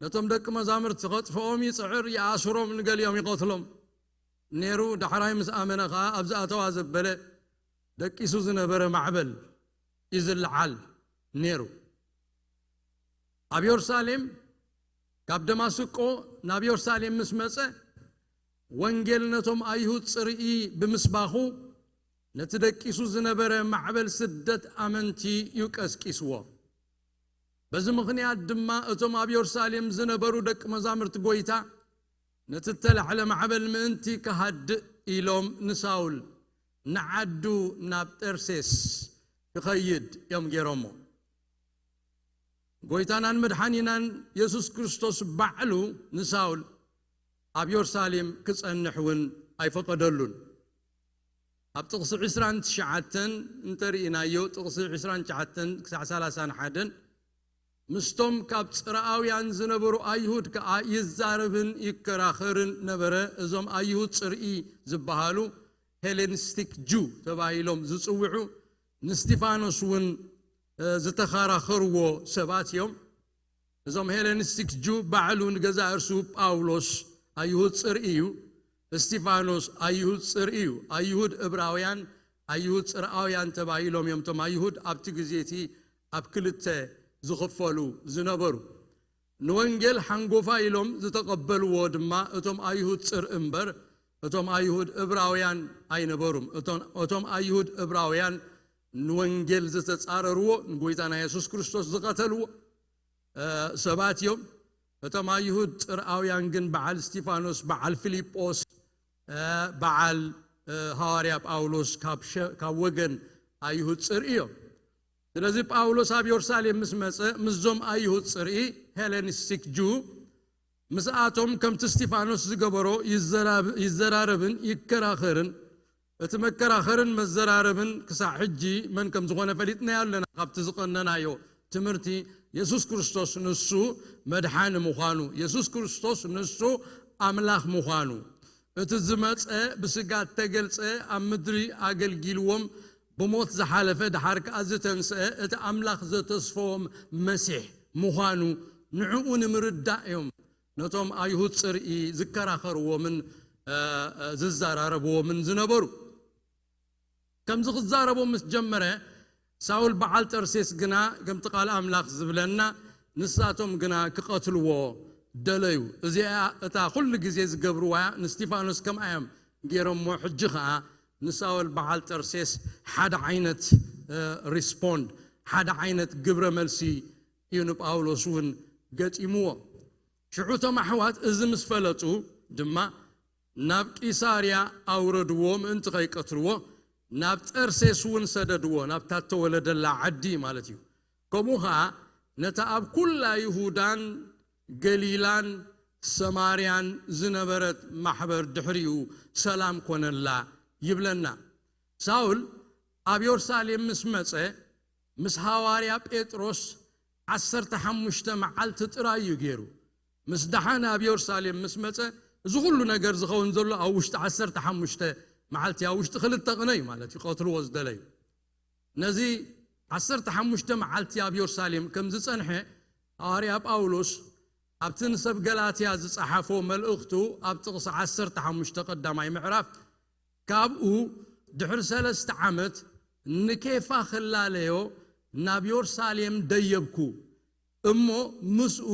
ነቶም ደቂ መዛሙርቲ ኸጥፍኦም ይጽዕር፣ ይኣስሮም፣ ንገሊኦም ይቐትሎም ነይሩ። ዳሕራይ ምስ ኣመነ ኸኣ፣ ኣብ ዝኣተዋ ዘበለ፣ ደቂሱ ዝነበረ ማዕበል እዩ ዝለዓል ነይሩ። ኣብ የሩሳሌም፣ ካብ ደማስቆ ናብ የሩሳሌም ምስ መጸ፣ ወንጌል ነቶም ኣይሁድ ጽርኢ ብምስባኹ፣ ነቲ ደቂሱ ዝነበረ ማዕበል ስደት ኣመንቲ እዩ ቀስቂስዎ። በዚ ምኽንያት ድማ፣ እቶም ኣብ የሩሳሌም ዝነበሩ ደቂ መዛሙርቲ ጐይታ፣ ነቲ እተላዕለ ማዕበል ምእንቲ ክሃድእ ኢሎም፣ ንሳውል ንዓዱ ናብ ጠርሴስ ክኸይድ እዮም ገይሮሞ። ጐይታናን መድሓኒናን የሱስ ክርስቶስ ባዕሉ ንሳውል ኣብ የሩሳሌም ክጸንሕ እውን ኣይፈቐደሉን። ኣብ ጥቕሲ ዕስራን ትሽዓተን እንተርኢናዮ፣ ጥቕሲ ዕስራን ትሽዓተን ክሳዕ ሰላሳን ሓደን፣ ምስቶም ካብ ጽርኣውያን ዝነበሩ ኣይሁድ ከኣ ይዛረብን ይከራኸርን ነበረ። እዞም ኣይሁድ ጽርኢ ዝበሃሉ፣ ሄሌኒስቲክ ጁ ተባሂሎም ዝጽውዑ፣ ንስቲፋኖስ እውን፣ እ፣ ዝተኸራኸርዎ ሰባት እዮም። እዞም ሄሌኒስቲክ ጁ፣ ባዕሉ ንገዛእ እርሱ ጳውሎስ ኣይሁድ ጽርኢ እዩ፣ እስቲፋኖስ ኣይሁድ ጽርኢ እዩ። ኣይሁድ እብራውያን፣ ኣይሁድ ጽርኣውያን ተባሂሎም እዮም። እቶም ኣይሁድ ኣብቲ ግዜ እቲ ኣብ ክልተ ዝኽፈሉ ዝነበሩ። ንወንጌል ሓንጎፋ ኢሎም ዝተቐበልዎ ድማ እቶም ኣይሁድ ጽር እምበር፣ እቶም ኣይሁድ እብራውያን ኣይነበሩም። እቶም፣ እቶም ኣይሁድ እብራውያን ንወንጌል ዝተጻረርዎ፣ ንጎይታና የሱስ ክርስቶስ ዝቐተልዎ፣ እ፣ ሰባት እዮም። እቶም ኣይሁድ ጽርኣውያን ግን በዓል እስቲፋኖስ፣ በዓል ፊልጶስ፣ እ፣ በዓል፣ እ፣ ሃዋርያ ጳውሎስ ካብ ሸ-፣ ካብ ወገን ኣይሁድ ጽር እዮም። ስለዚ ጳውሎስ ኣብ የሩሳሌም ምስ መጸ፣ ምስዞም ኣይሁድ ጽርኢ፣ ሄሌኒስቲክ ጁ፣ ምስኣቶም ከምቲ እስቲፋኖስ ዝገበሮ ይዘራብ-፣ ይዘራረብን ይከራኸርን። እቲ መከራኸርን መዘራረብን ክሳዕ ሕጂ መን ከም ዝኾነ ፈሊጥናዮ ኣለና። ካብቲ ዝቐነናዮ ትምህርቲ፣ የሱስ ክርስቶስ ንሱ መድሓኒ ምዃኑ፣ የሱስ ክርስቶስ ንሱ ኣምላኽ ምዃኑ፣ እቲ ዝመጸ ብስጋ እተገልጸ፣ ኣብ ምድሪ ኣገልጊልዎም፣ ብሞት ዝሓለፈ፣ ደሓር ከኣ ዝተንስአ፣ እቲ ኣምላኽ ዘተስፈዎም መሲሕ ምዃኑ ንዕኡ ንምርዳእ እዮም ነቶም ኣይሁድ ጽርኢ ዝከራኸርዎምን፣ እ፣ እ፣ ዝዘራረብዎምን ዝነበሩ። ከምዚ ክዛረቦም ምስ ጀመረ፣ ሳውል በዓል ጠርሴስ ግና ከምቲ ቃል ኣምላኽ ዝብለና ንሳቶም ግና ክቐትልዎ ደለዩ። እዚኣ እታ ኩሉ ግዜ ዝገብርዋ እያ። ንስቲፋኖስ ከምኣ እዮም ገይሮሞ። ሕጂ ኸኣ ንሳውል በዓል ጠርሴስ ሓደ ዓይነት ሪስፖንድ፣ ሓደ ዓይነት ግብረ መልሲ እዩ ንጳውሎስ እውን ገጢምዎ። ሽዑ እቶም ኣሕዋት እዚ ምስ ፈለጡ ድማ ናብ ቂሳርያ ኣውረድዎ፣ ምእንቲ ከይቀትልዎ ናብ ጠርሴስ እውን ሰደድዎ፣ ናብታ እተወለደላ ዓዲ ማለት እዩ። ከምኡ ኸዓ ነታ ኣብ ኩላ ይሁዳን ገሊላን ሰማርያን ዝነበረት ማሕበር ድሕሪኡ ሰላም ኮነላ ይብለና። ሳውል ኣብ የሩሳሌም ምስ መጸ፣ ምስ ሃዋርያ ጴጥሮስ ዓሰርተ ሓሙሽተ መዓልቲ ጥራይ እዩ ገይሩ። ምስ ደሓነ ኣብ የሩሳሌም ምስ መጸ፣ እዚ ኩሉ ነገር ዝኸውን ዘሎ ኣብ ውሽጢ ዓሰርተ ሓሙሽተ መዓልቲ፣ ኣብ ውሽጢ ክልተ ቅነ እዩ ማለት እዩ፣ ክቐትልዎ ዝደለዩ። ነዚ ዓሰርተ ሓሙሽተ መዓልቲ ኣብ የሩሳሌም ከም ዝጸንሐ ሃዋርያ ጳውሎስ ኣብቲ ንሰብ ገላትያ ዝጸሓፎ መልእኽቱ ኣብ ጥቕሲ ዓሰርተ ሓሙሽተ ቀዳማይ ምዕራፍ፣ ካብኡ ድሕሪ ሰለስተ ዓመት ንኬፋ ክላለዮ ናብ የሩሳሌም ደየብኩ፣ እሞ ምስኡ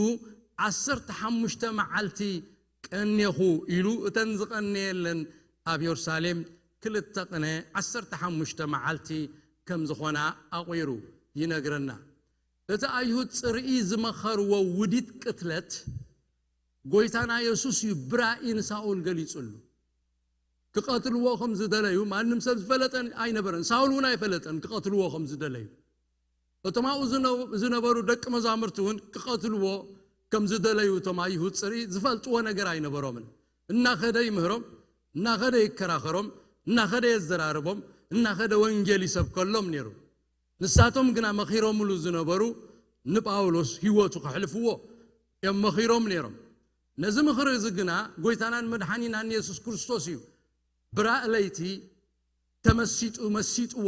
ዓሰርተ ሓሙሽተ መዓልቲ ቀኔኹ ኢሉ፣ እተን ዝቐነየለን ኣብ የሩሳሌም ክልተ ቅነ ዓሰርተ ሓሙሽተ መዓልቲ ከም ዝኾና ኣቑሩ ይነግረና። እቲ ኣይሁድ ጽርኢ ዝመኸርዎ ውዲት ቅትለት፣ ጎይታና የሱስ እዩ ብራኢ ንሳኦል ገሊጹሉ። ክቐትልዎ ከም ዝደለዩ ማንም ሰብ ዝፈለጠን ኣይነበረን። ሳውል እውን ኣይፈለጠን ክቐትልዎ ከም ዝደለዩ። እቶም ኣብኡ ዝነ-፣ ዝነበሩ ደቂ መዛሙርቲ እውን ክቐትልዎ ከም ዝደለዩ እቶም ኣይሁድ ጽርኢ ዝፈልጥዎ ነገር ኣይነበሮምን። እናኸደ ይምህሮም፣ እናኸደ ይከራኸሮም፣ እናኸደ የዘራርቦም፣ እናኸደ ወንጌል ይሰብከሎም ነይሩ። ንሳቶም ግና መኺሮምሉ ዝነበሩ ንጳውሎስ ህይወቱ ከሕልፍዎ እዮም መኺሮም ነይሮም። ነዚ ምኽሪ እዚ ግና ጎይታናን መድሓኒናን የሱስ ክርስቶስ እዩ ብራእ ለይቲ ተመሲጡ፣ መሲጥዎ፣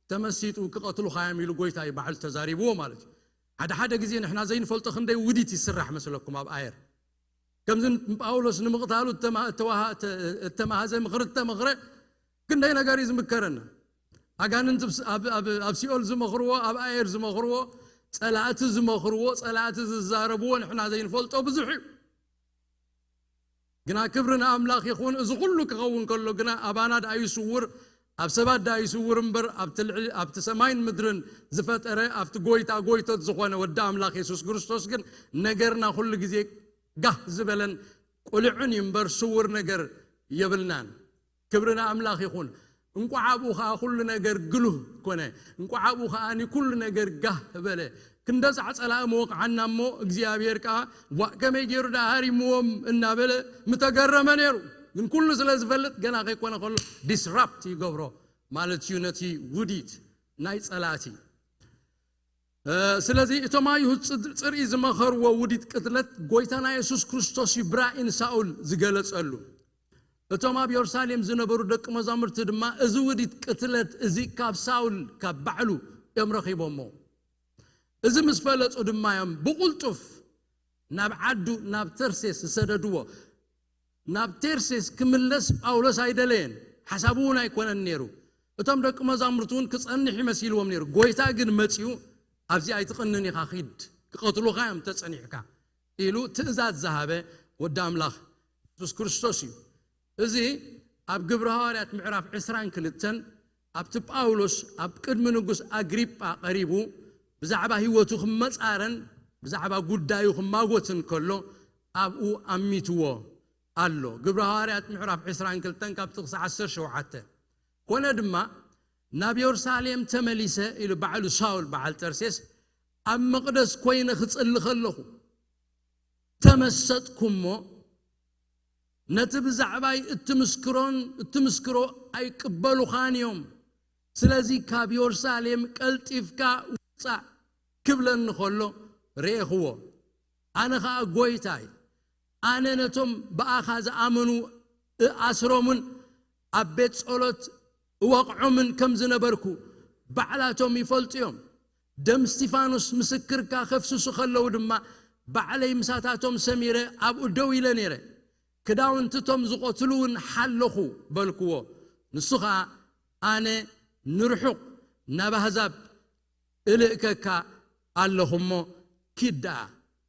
ተመሲጡ ክቐትሉኻ እዮም ኢሉ ጎይታ እዩ ባዕሉ ተዛሪብዎ ማለት እዩ። ሓደ ሓደ ግዜ ንሕና ዘይንፈልጦ ክንደይ ውዲት ይስራሕ መስለኩም ኣብ ኣየር። ከምዚ ንጳውሎስ ንምቕታሉ እተማ-፣ እተዋሃ-፣ እተ-፣ እተማሃዘ ምኽሪ እተመኽረ ክንደይ ነገር እዩ ዝምከረና። ኣጋንንቲ ኣብ፣ ኣብ፣ ኣብ፣ ኣብ ሲኦል ዝመኽርዎ፣ ኣብ ኣየር ዝመኽርዎ፣ ጸላእቲ ዝመኽርዎ፣ ጸላእቲ ዝዛረብዎ ንሕና ዘይንፈልጦ ብዙሕ እዩ። ግና ክብሪ ንኣምላኽ ይኹን፣ እዚ ኩሉ ክኸውን ከሎ ግና ኣባና ደኣ ይስውር፣ ኣብ ሰባት ደኣ ይስውር እምበር፣ ኣብቲ ልዕሊ፣ ኣብቲ ሰማይን ምድርን ዝፈጠረ፣ ኣብቲ ጎይታ ጎይቶት ዝኾነ ወዲ ኣምላኽ የሱስ ክርስቶስ ግን ነገርና ኩሉ ግዜ ጋህ ዝበለን ቁልዕን እዩ እምበር ስውር ነገር የብልናን። ክብሪ ንኣምላኽ ይኹን። እንቋዕ ኣብኡ ኸኣ ኩሉ ነገር ግሉህ ኮነ። እንቋዕ ኣብኡ ኸኣ ኩሉ ነገር ጋህ በለ። ክንደሳዕ ጸላኢ መወቕዓና እሞ እግዚኣብሔር ከኣ ዋእ ከመይ ገይሩ ደኣ ሃሪምዎም እናበለ ምተገረመ ነይሩ። ግን ኩሉ ስለ ዝፈልጥ ገና ከይኮነ ከሎ ዲስራፕት ይገብሮ ማለት እዩ ነቲ ውዲት ናይ ጸላእቲ። እ፣ ስለዚ እቶም ኣይሁድ ጽድ-፣ ጽርኢ ዝመኸርዎ ውዲት ቅትለት ጎይታና የሱስ ክርስቶስ እዩ ብራእይ ንሳውል ዝገለጸሉ። እቶም ኣብ የሩሳሌም ዝነበሩ ደቂ መዛሙርቲ ድማ እዚ ውዲት ቅትለት እዚ ካብ ሳውል ካብ ባዕሉ እዮም ረኺቦሞ። እዚ ምስ ፈለጡ ድማ እዮም ብቕልጡፍ ናብ ዓዱ ናብ ተርሴስ ዝሰደድዎ። ናብ ቴርሴስ ክምለስ ጳውሎስ ኣይደለየን፣ ሓሳቡ እውን ኣይኮነን ነይሩ። እቶም ደቂ መዛሙርቲ እውን ክጸንሕ ይመሲልዎም ነይሩ። ጎይታ ግን መጺኡ፣ "ኣብዚ ኣይትቕንን ኢኻ፣ ኪድ፣ ክቐትሉኻ እዮም ተጸኒሕካ" ኢሉ ትእዛዝ ዝሃበ ወዲ ኣምላኽ የሱስ ክርስቶስ እዩ። እዚ ኣብ ግብሪ ሃዋርያት ምዕራፍ ዕስራን ክልተን ኣብቲ ጳውሎስ ኣብ ቅድሚ ንጉስ ኣግሪጳ ቀሪቡ ብዛዕባ ህይወቱ ክመጻረን ብዛዕባ ጉዳዩ ክማጎትን ከሎ ኣብኡ ኣሚትዎ ኣሎ። ግብሪ ሃዋርያት ምዕራፍ ዕስራን ክልተን ካብ ጥቕሲ ዓሰርተ ሸውዓተ። ኮነ ድማ ናብ የሩሳሌም ተመሊሰ ኢሉ ባዕሉ ሳውል በዓል ጠርሴስ ኣብ መቕደስ ኮይነ ክጽሊ ከለኹ ተመሰጥኩ እሞ ነቲ ብዛዕባይ እትምስክሮን እትምስክሮ ኣይቅበሉኻን እዮም። ስለዚ ካብ የሩሳሌም ቀልጢፍካ ውጻእ ክብለኒ ከሎ ርኤኽዎ። ኣነ ኸኣ ጎይታይ፣ ኣነ ነቶም ብኣኻ ዝኣመኑ እኣስሮምን ኣብ ቤት ጸሎት እወቕዖምን ከም ዝነበርኩ ባዕላቶም ይፈልጡ እዮም። ደም እስቲፋኖስ ምስክርካ ከፍስሱ ከለዉ ድማ ባዕለይ ምሳታቶም ሰሚረ ኣብኡ ደው ኢለ ነይረ። ክዳውንቲ እቶም ዝቐትሉ እውን ሓለኹ በልክዎ። ንሱ ኸኣ ኣነ ንርሑቕ ናብ ኣህዛብ እልእከካ ኣለኹ እሞ ኪድ ደኣ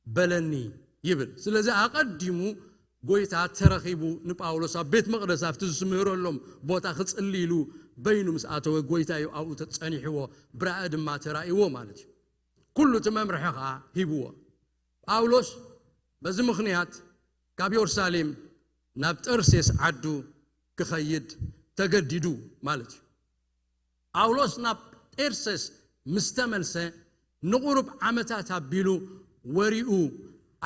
በለኒ ይብል። ስለዚ ኣቐዲሙ ጎይታ ተረኺቡ ንጳውሎስ ኣብ ቤት መቕደስ ኣብቲ ዝስምህረሎም ቦታ ክጽሊ ኢሉ በይኑ ምስ ኣተወ ጎይታ እዩ ኣብኡ ተጸኒሕዎ፣ ብራእይ ድማ ተራእይዎ ማለት እዩ። ኩሉ እቲ መምርሒ ኸዓ ሂብዎ። ጳውሎስ በዚ ምኽንያት ካብ የሩሳሌም ናብ ጠርሴስ ዓዱ ክኸይድ ተገዲዱ ማለት እዩ። ጳውሎስ ናብ ጤርሴስ ምስ ተመልሰ ንቑሩብ ዓመታት ኣቢሉ ወሪኡ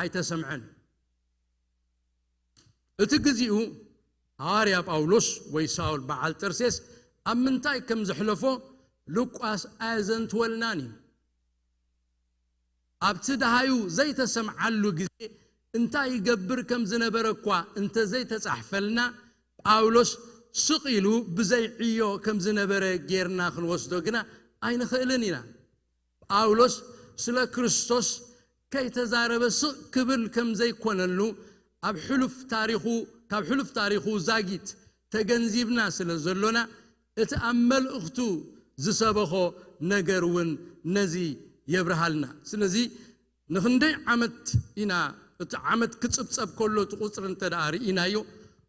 ኣይተሰምዐን። እቲ ግዚኡ ሃዋርያ ጳውሎስ ወይ ሳውል በዓል ጠርሴስ ኣብ ምንታይ ከም ዘሕለፎ ሉቃስ ኣየዘንትወልናን እዩ። ኣብቲ ደሃዩ ዘይተሰምዓሉ ግዜ እንታይ ይገብር ከም ዝነበረ እኳ እንተ ዘይተጻሕፈልና፣ ጳውሎስ ስቕ ኢሉ ብዘይ ዕዮ ከም ዝነበረ ጌርና ክንወስዶ ግና ኣይንኽእልን ኢና። ጳውሎስ ስለ ክርስቶስ ከይተዛረበ ስቕ ክብል ከም ዘይኮነሉ ኣብ ሕሉፍ ታሪኹ፣ ካብ ሕሉፍ ታሪኹ ዛጊት ተገንዚብና ስለ ዘሎና፣ እቲ ኣብ መልእኽቱ ዝሰበኾ ነገር እውን ነዚ የብርሃልና። ስለዚ ንኽንደይ ዓመት ኢና፣ እቲ ዓመት ክጽብጸብ ከሎ እቲ ቁጽሪ እንተ ደኣ ርኢናዮ፣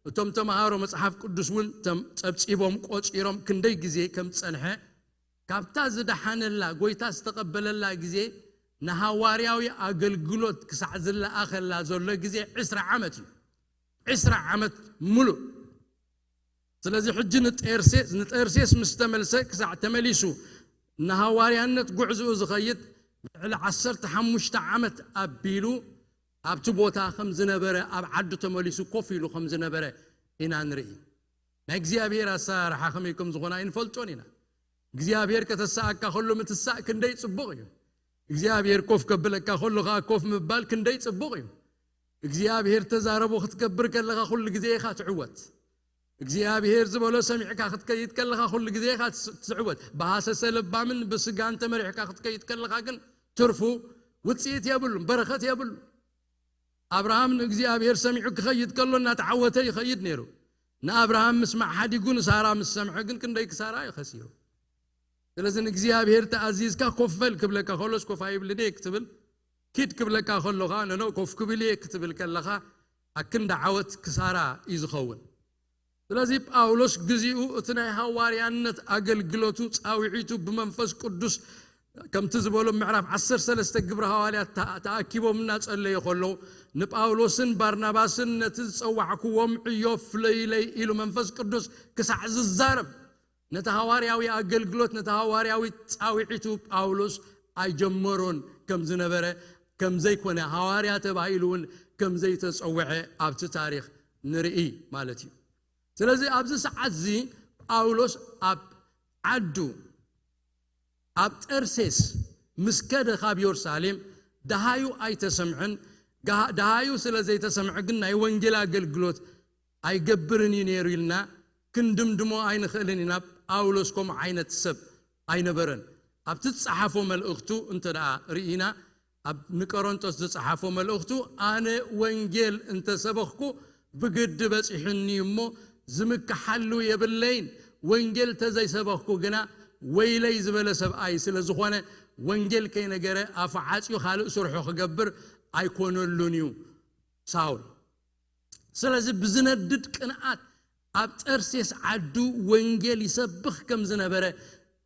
እቶም ተምሃሮ መጽሓፍ ቅዱስ እውን ተም-፣ ጸብጺቦም ቆጺሮም ክንደይ ግዜ ከም ዝጸንሐ፣ ካብታ ዝደሓነላ ጎይታ ዝተቐበለላ ግዜ ንሃዋርያዊ ኣገልግሎት ክሳዕ ዝለኣኸላ ዘሎ ግዜ ዕስራ ዓመት እዩ። ዕስራ ዓመት ሙሉእ። ስለዚ ሕጂ ንጤርሴስ፣ ንጤርሴስ ምስ ተመልሰ ክሳዕ ተመሊሱ ንሃዋርያነት ጉዕዝኡ ዝኸይድ ልዕሊ ዓሰርተ ሓሙሽተ ዓመት ኣቢሉ ኣብቲ ቦታ ከም ዝነበረ፣ ኣብ ዓዱ ተመሊሱ ኮፍ ኢሉ ከም ዝነበረ ኢና ንርኢ። ናይ እግዚኣብሔር ኣሰራርሓ ከመይ ከም ዝኾነ ኣይንፈልጦን ኢና። እግዚኣብሔር ከተሳእካ ከሎ ምትሳእ ክንደይ ጽቡቕ እዩ። እግዚኣብሔር ኮፍ ከብለካ ከሎ ኸዓ ኮፍ ምባል ክንደይ ጽቡቕ እዩ። እግዚኣብሔር ተዛረቦ ክትገብር ከለኻ ኩሉ ግዜ ኢኻ ትዕወት። እግዚኣብሔር ዝበሎ ሰሚዕካ ክትከይድ ከለኻ ኩሉ ግዜ ኢኻ ትስ-፣ ትዕወት። ብሃሰሰ ለባምን ብስጋን ተመሪሕካ ክትከይድ ከለኻ ግን ትርፉ ውጽኢት የብሉን፣ በረኸት የብሉን። ኣብርሃም ንእግዚኣብሔር ሰሚዑ ክኸይድ ከሎ እናተዓወተ ይኸይድ ነይሩ። ንኣብርሃም ምስማዕ ሓዲጉ ንሳራ ምስ ሰምዐ ግን ክንደይ ክሳራ እዩ ከሲሩ። ስለዚ ንእግዚኣብሔር ተኣዚዝካ ኮፍ በል ክብለካ ከሎስ ኮፍ ኣይብልን እየ ክትብል፣ ኪድ ክብለካ ከሎ ኸዓ ነኖ ኮፍ ክብል እየ ክትብል ከለኻ ኣክንዲ ዓወት ክሳራ እዩ ዝኸውን። ስለዚ ጳውሎስ ግዚኡ እቲ ናይ ሃዋርያነት ኣገልግሎቱ ጻውዒቱ ብመንፈስ ቅዱስ ከምቲ ዝበሎ ምዕራፍ ዓሰርተ ሰለስተ ግብረ ሃዋርያት ተኣ-፣ ተኣኪቦም እናጸለዩ ከለዉ ንጳውሎስን ባርናባስን ነቲ ዝጸዋዕክዎም ዕዮ ፍለዩለይ ኢሉ መንፈስ ቅዱስ ክሳዕ ዝዛረብ ነቲ ሃዋርያዊ ኣገልግሎት፣ ነቲ ሃዋርያዊ ጻውዒቱ ጳውሎስ ኣይጀመሮን ከም ዝነበረ፣ ከም ዘይኮነ፣ ሃዋርያ ተባሂሉ እውን ከም ዘይተጸውዐ ኣብቲ ታሪኽ ንርኢ ማለት እዩ። ስለዚ ኣብዚ ሰዓት እዚ ጳውሎስ ኣብ ዓዱ፣ ኣብ ጠርሴስ ምስ ከደ ካብ የሩሳሌም ደሃዩ ኣይተሰምዐን። ጋ-፣ ደሃዩ ስለ ዘይተሰምዐ ግን ናይ ወንጌል ኣገልግሎት ኣይገብርን እዩ ነይሩ ኢልና ክንድምድሞ ኣይንኽእልን ኢና። ጳውሎስ ከምኡ ዓይነት ሰብ ኣይነበረን። ኣብቲ ዝጸሓፎ መልእኽቱ እንተ ደኣ ርኢና፣ ኣብ ንቀሮንጦስ ዝጸሓፎ መልእኽቱ፣ ኣነ ወንጌል እንተ ሰበኽኩ ብግዲ በጺሑኒ እሞ ዝምክሓሉ የብለይን። ወንጌል ተዘይሰበኽኩ ግና ወይለይ ዝበለ ሰብኣይ ስለ ዝኾነ፣ ወንጌል ከይነገረ ኣፉ ዓጽዩ ካልእ ስርሑ ክገብር ኣይኮነሉን እዩ ሳውል። ስለዚ ብዝነድድ ቅንኣት ኣብ ጠርሴስ ዓዱ ወንጌል ይሰብኽ ከም ዝነበረ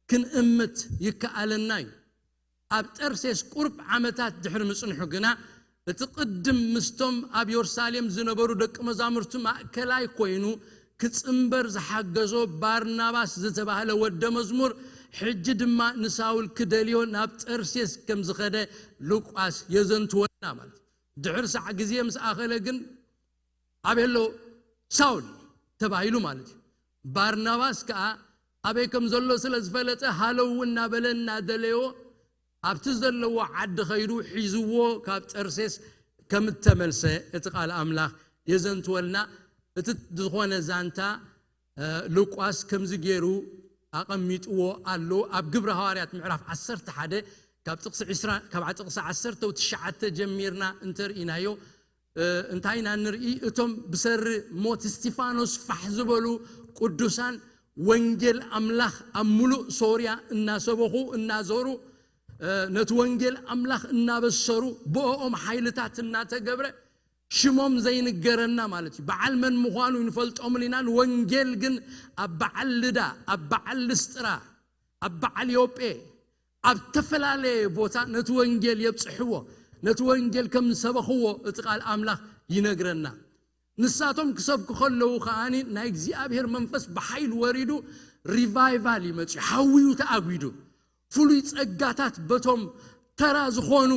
ክንእምት ይከኣለና እዩ። ኣብ ጠርሴስ ቁሩብ ዓመታት ድሕሪ ምጽንሑ ግና፣ እቲ ቅድም ምስቶም ኣብ የሩሳሌም ዝነበሩ ደቂ መዛሙርቱ ማእከላይ ኮይኑ ክጽንበር ዝሓገዞ ባርናባስ ዝተባህለ ወደ መዝሙር፣ ሕጂ ድማ ንሳውል ክደልዮ ናብ ጠርሴስ ከም ዝኸደ ሉቃስ የዘንትወና ማለት እዩ። ድሕሪ ሳዕ ግዜ ምስ ኣኸለ ግን ኣበይ ኣሎ ሳውል ተባሂሉ ማለት እዩ። ባርናባስ ከኣ ኣበይ ከም ዘሎ ስለ ዝፈለጠ ሃለው እናበለ እናደለዮ ኣብቲ ዘለዎ ዓዲ ኸይዱ ሒዝዎ ካብ ጠርሴስ ከም እተመልሰ እቲ ቃል ኣምላኽ የዘንትወልና። እቲ ዝኾነ ዛንታ እ፣ ሉቃስ ከምዚ ገይሩ ኣቐሚጥዎ ኣሎ። ኣብ ግብረ ሃዋርያት ምዕራፍ ዓሰርተ ሓደ ካብ ጥቕሲ ዕስራ፣ ካብ ጥቕሲ ዓሰርተ ትሽዓተ ጀሚርና እንተርኢናዮ፣ እ፣ እንታይ ኢና ንርኢ? እቶም ብሰሪ ሞት እስቲፋኖስ ፋሕ ዝበሉ ቅዱሳን ወንጌል ኣምላኽ ኣብ ምሉእ ሶርያ እናሰበኹ እናዞሩ ነቲ ወንጌል ኣምላኽ እናበሰሩ ብኦም ሓይልታት እናተገብረ ሽሞም ዘይንገረና ማለት እዩ። በዓል መን ምዃኑ ይንፈልጦምን ኢና። ንወንጌል ግን ኣብ በዓል ልዳ፣ ኣብ በዓል ልስጥራ፣ ኣብ በዓል ዮጴ፣ ኣብ ተፈላለየ ቦታ ነቲ ወንጌል የብጽሕዎ። ነቲ ወንጌል ከም ዝሰበኽዎ እቲ ቃል ኣምላኽ ይነግረና። ንሳቶም ክሰብኩ ከለዉ ከኣኒ ናይ እግዚኣብሔር መንፈስ ብሓይል ወሪዱ ሪቫይቫል ይመጽእ፣ ሓዊዩ ተኣጒዱ። ፍሉይ ጸጋታት በቶም ተራ ዝኾኑ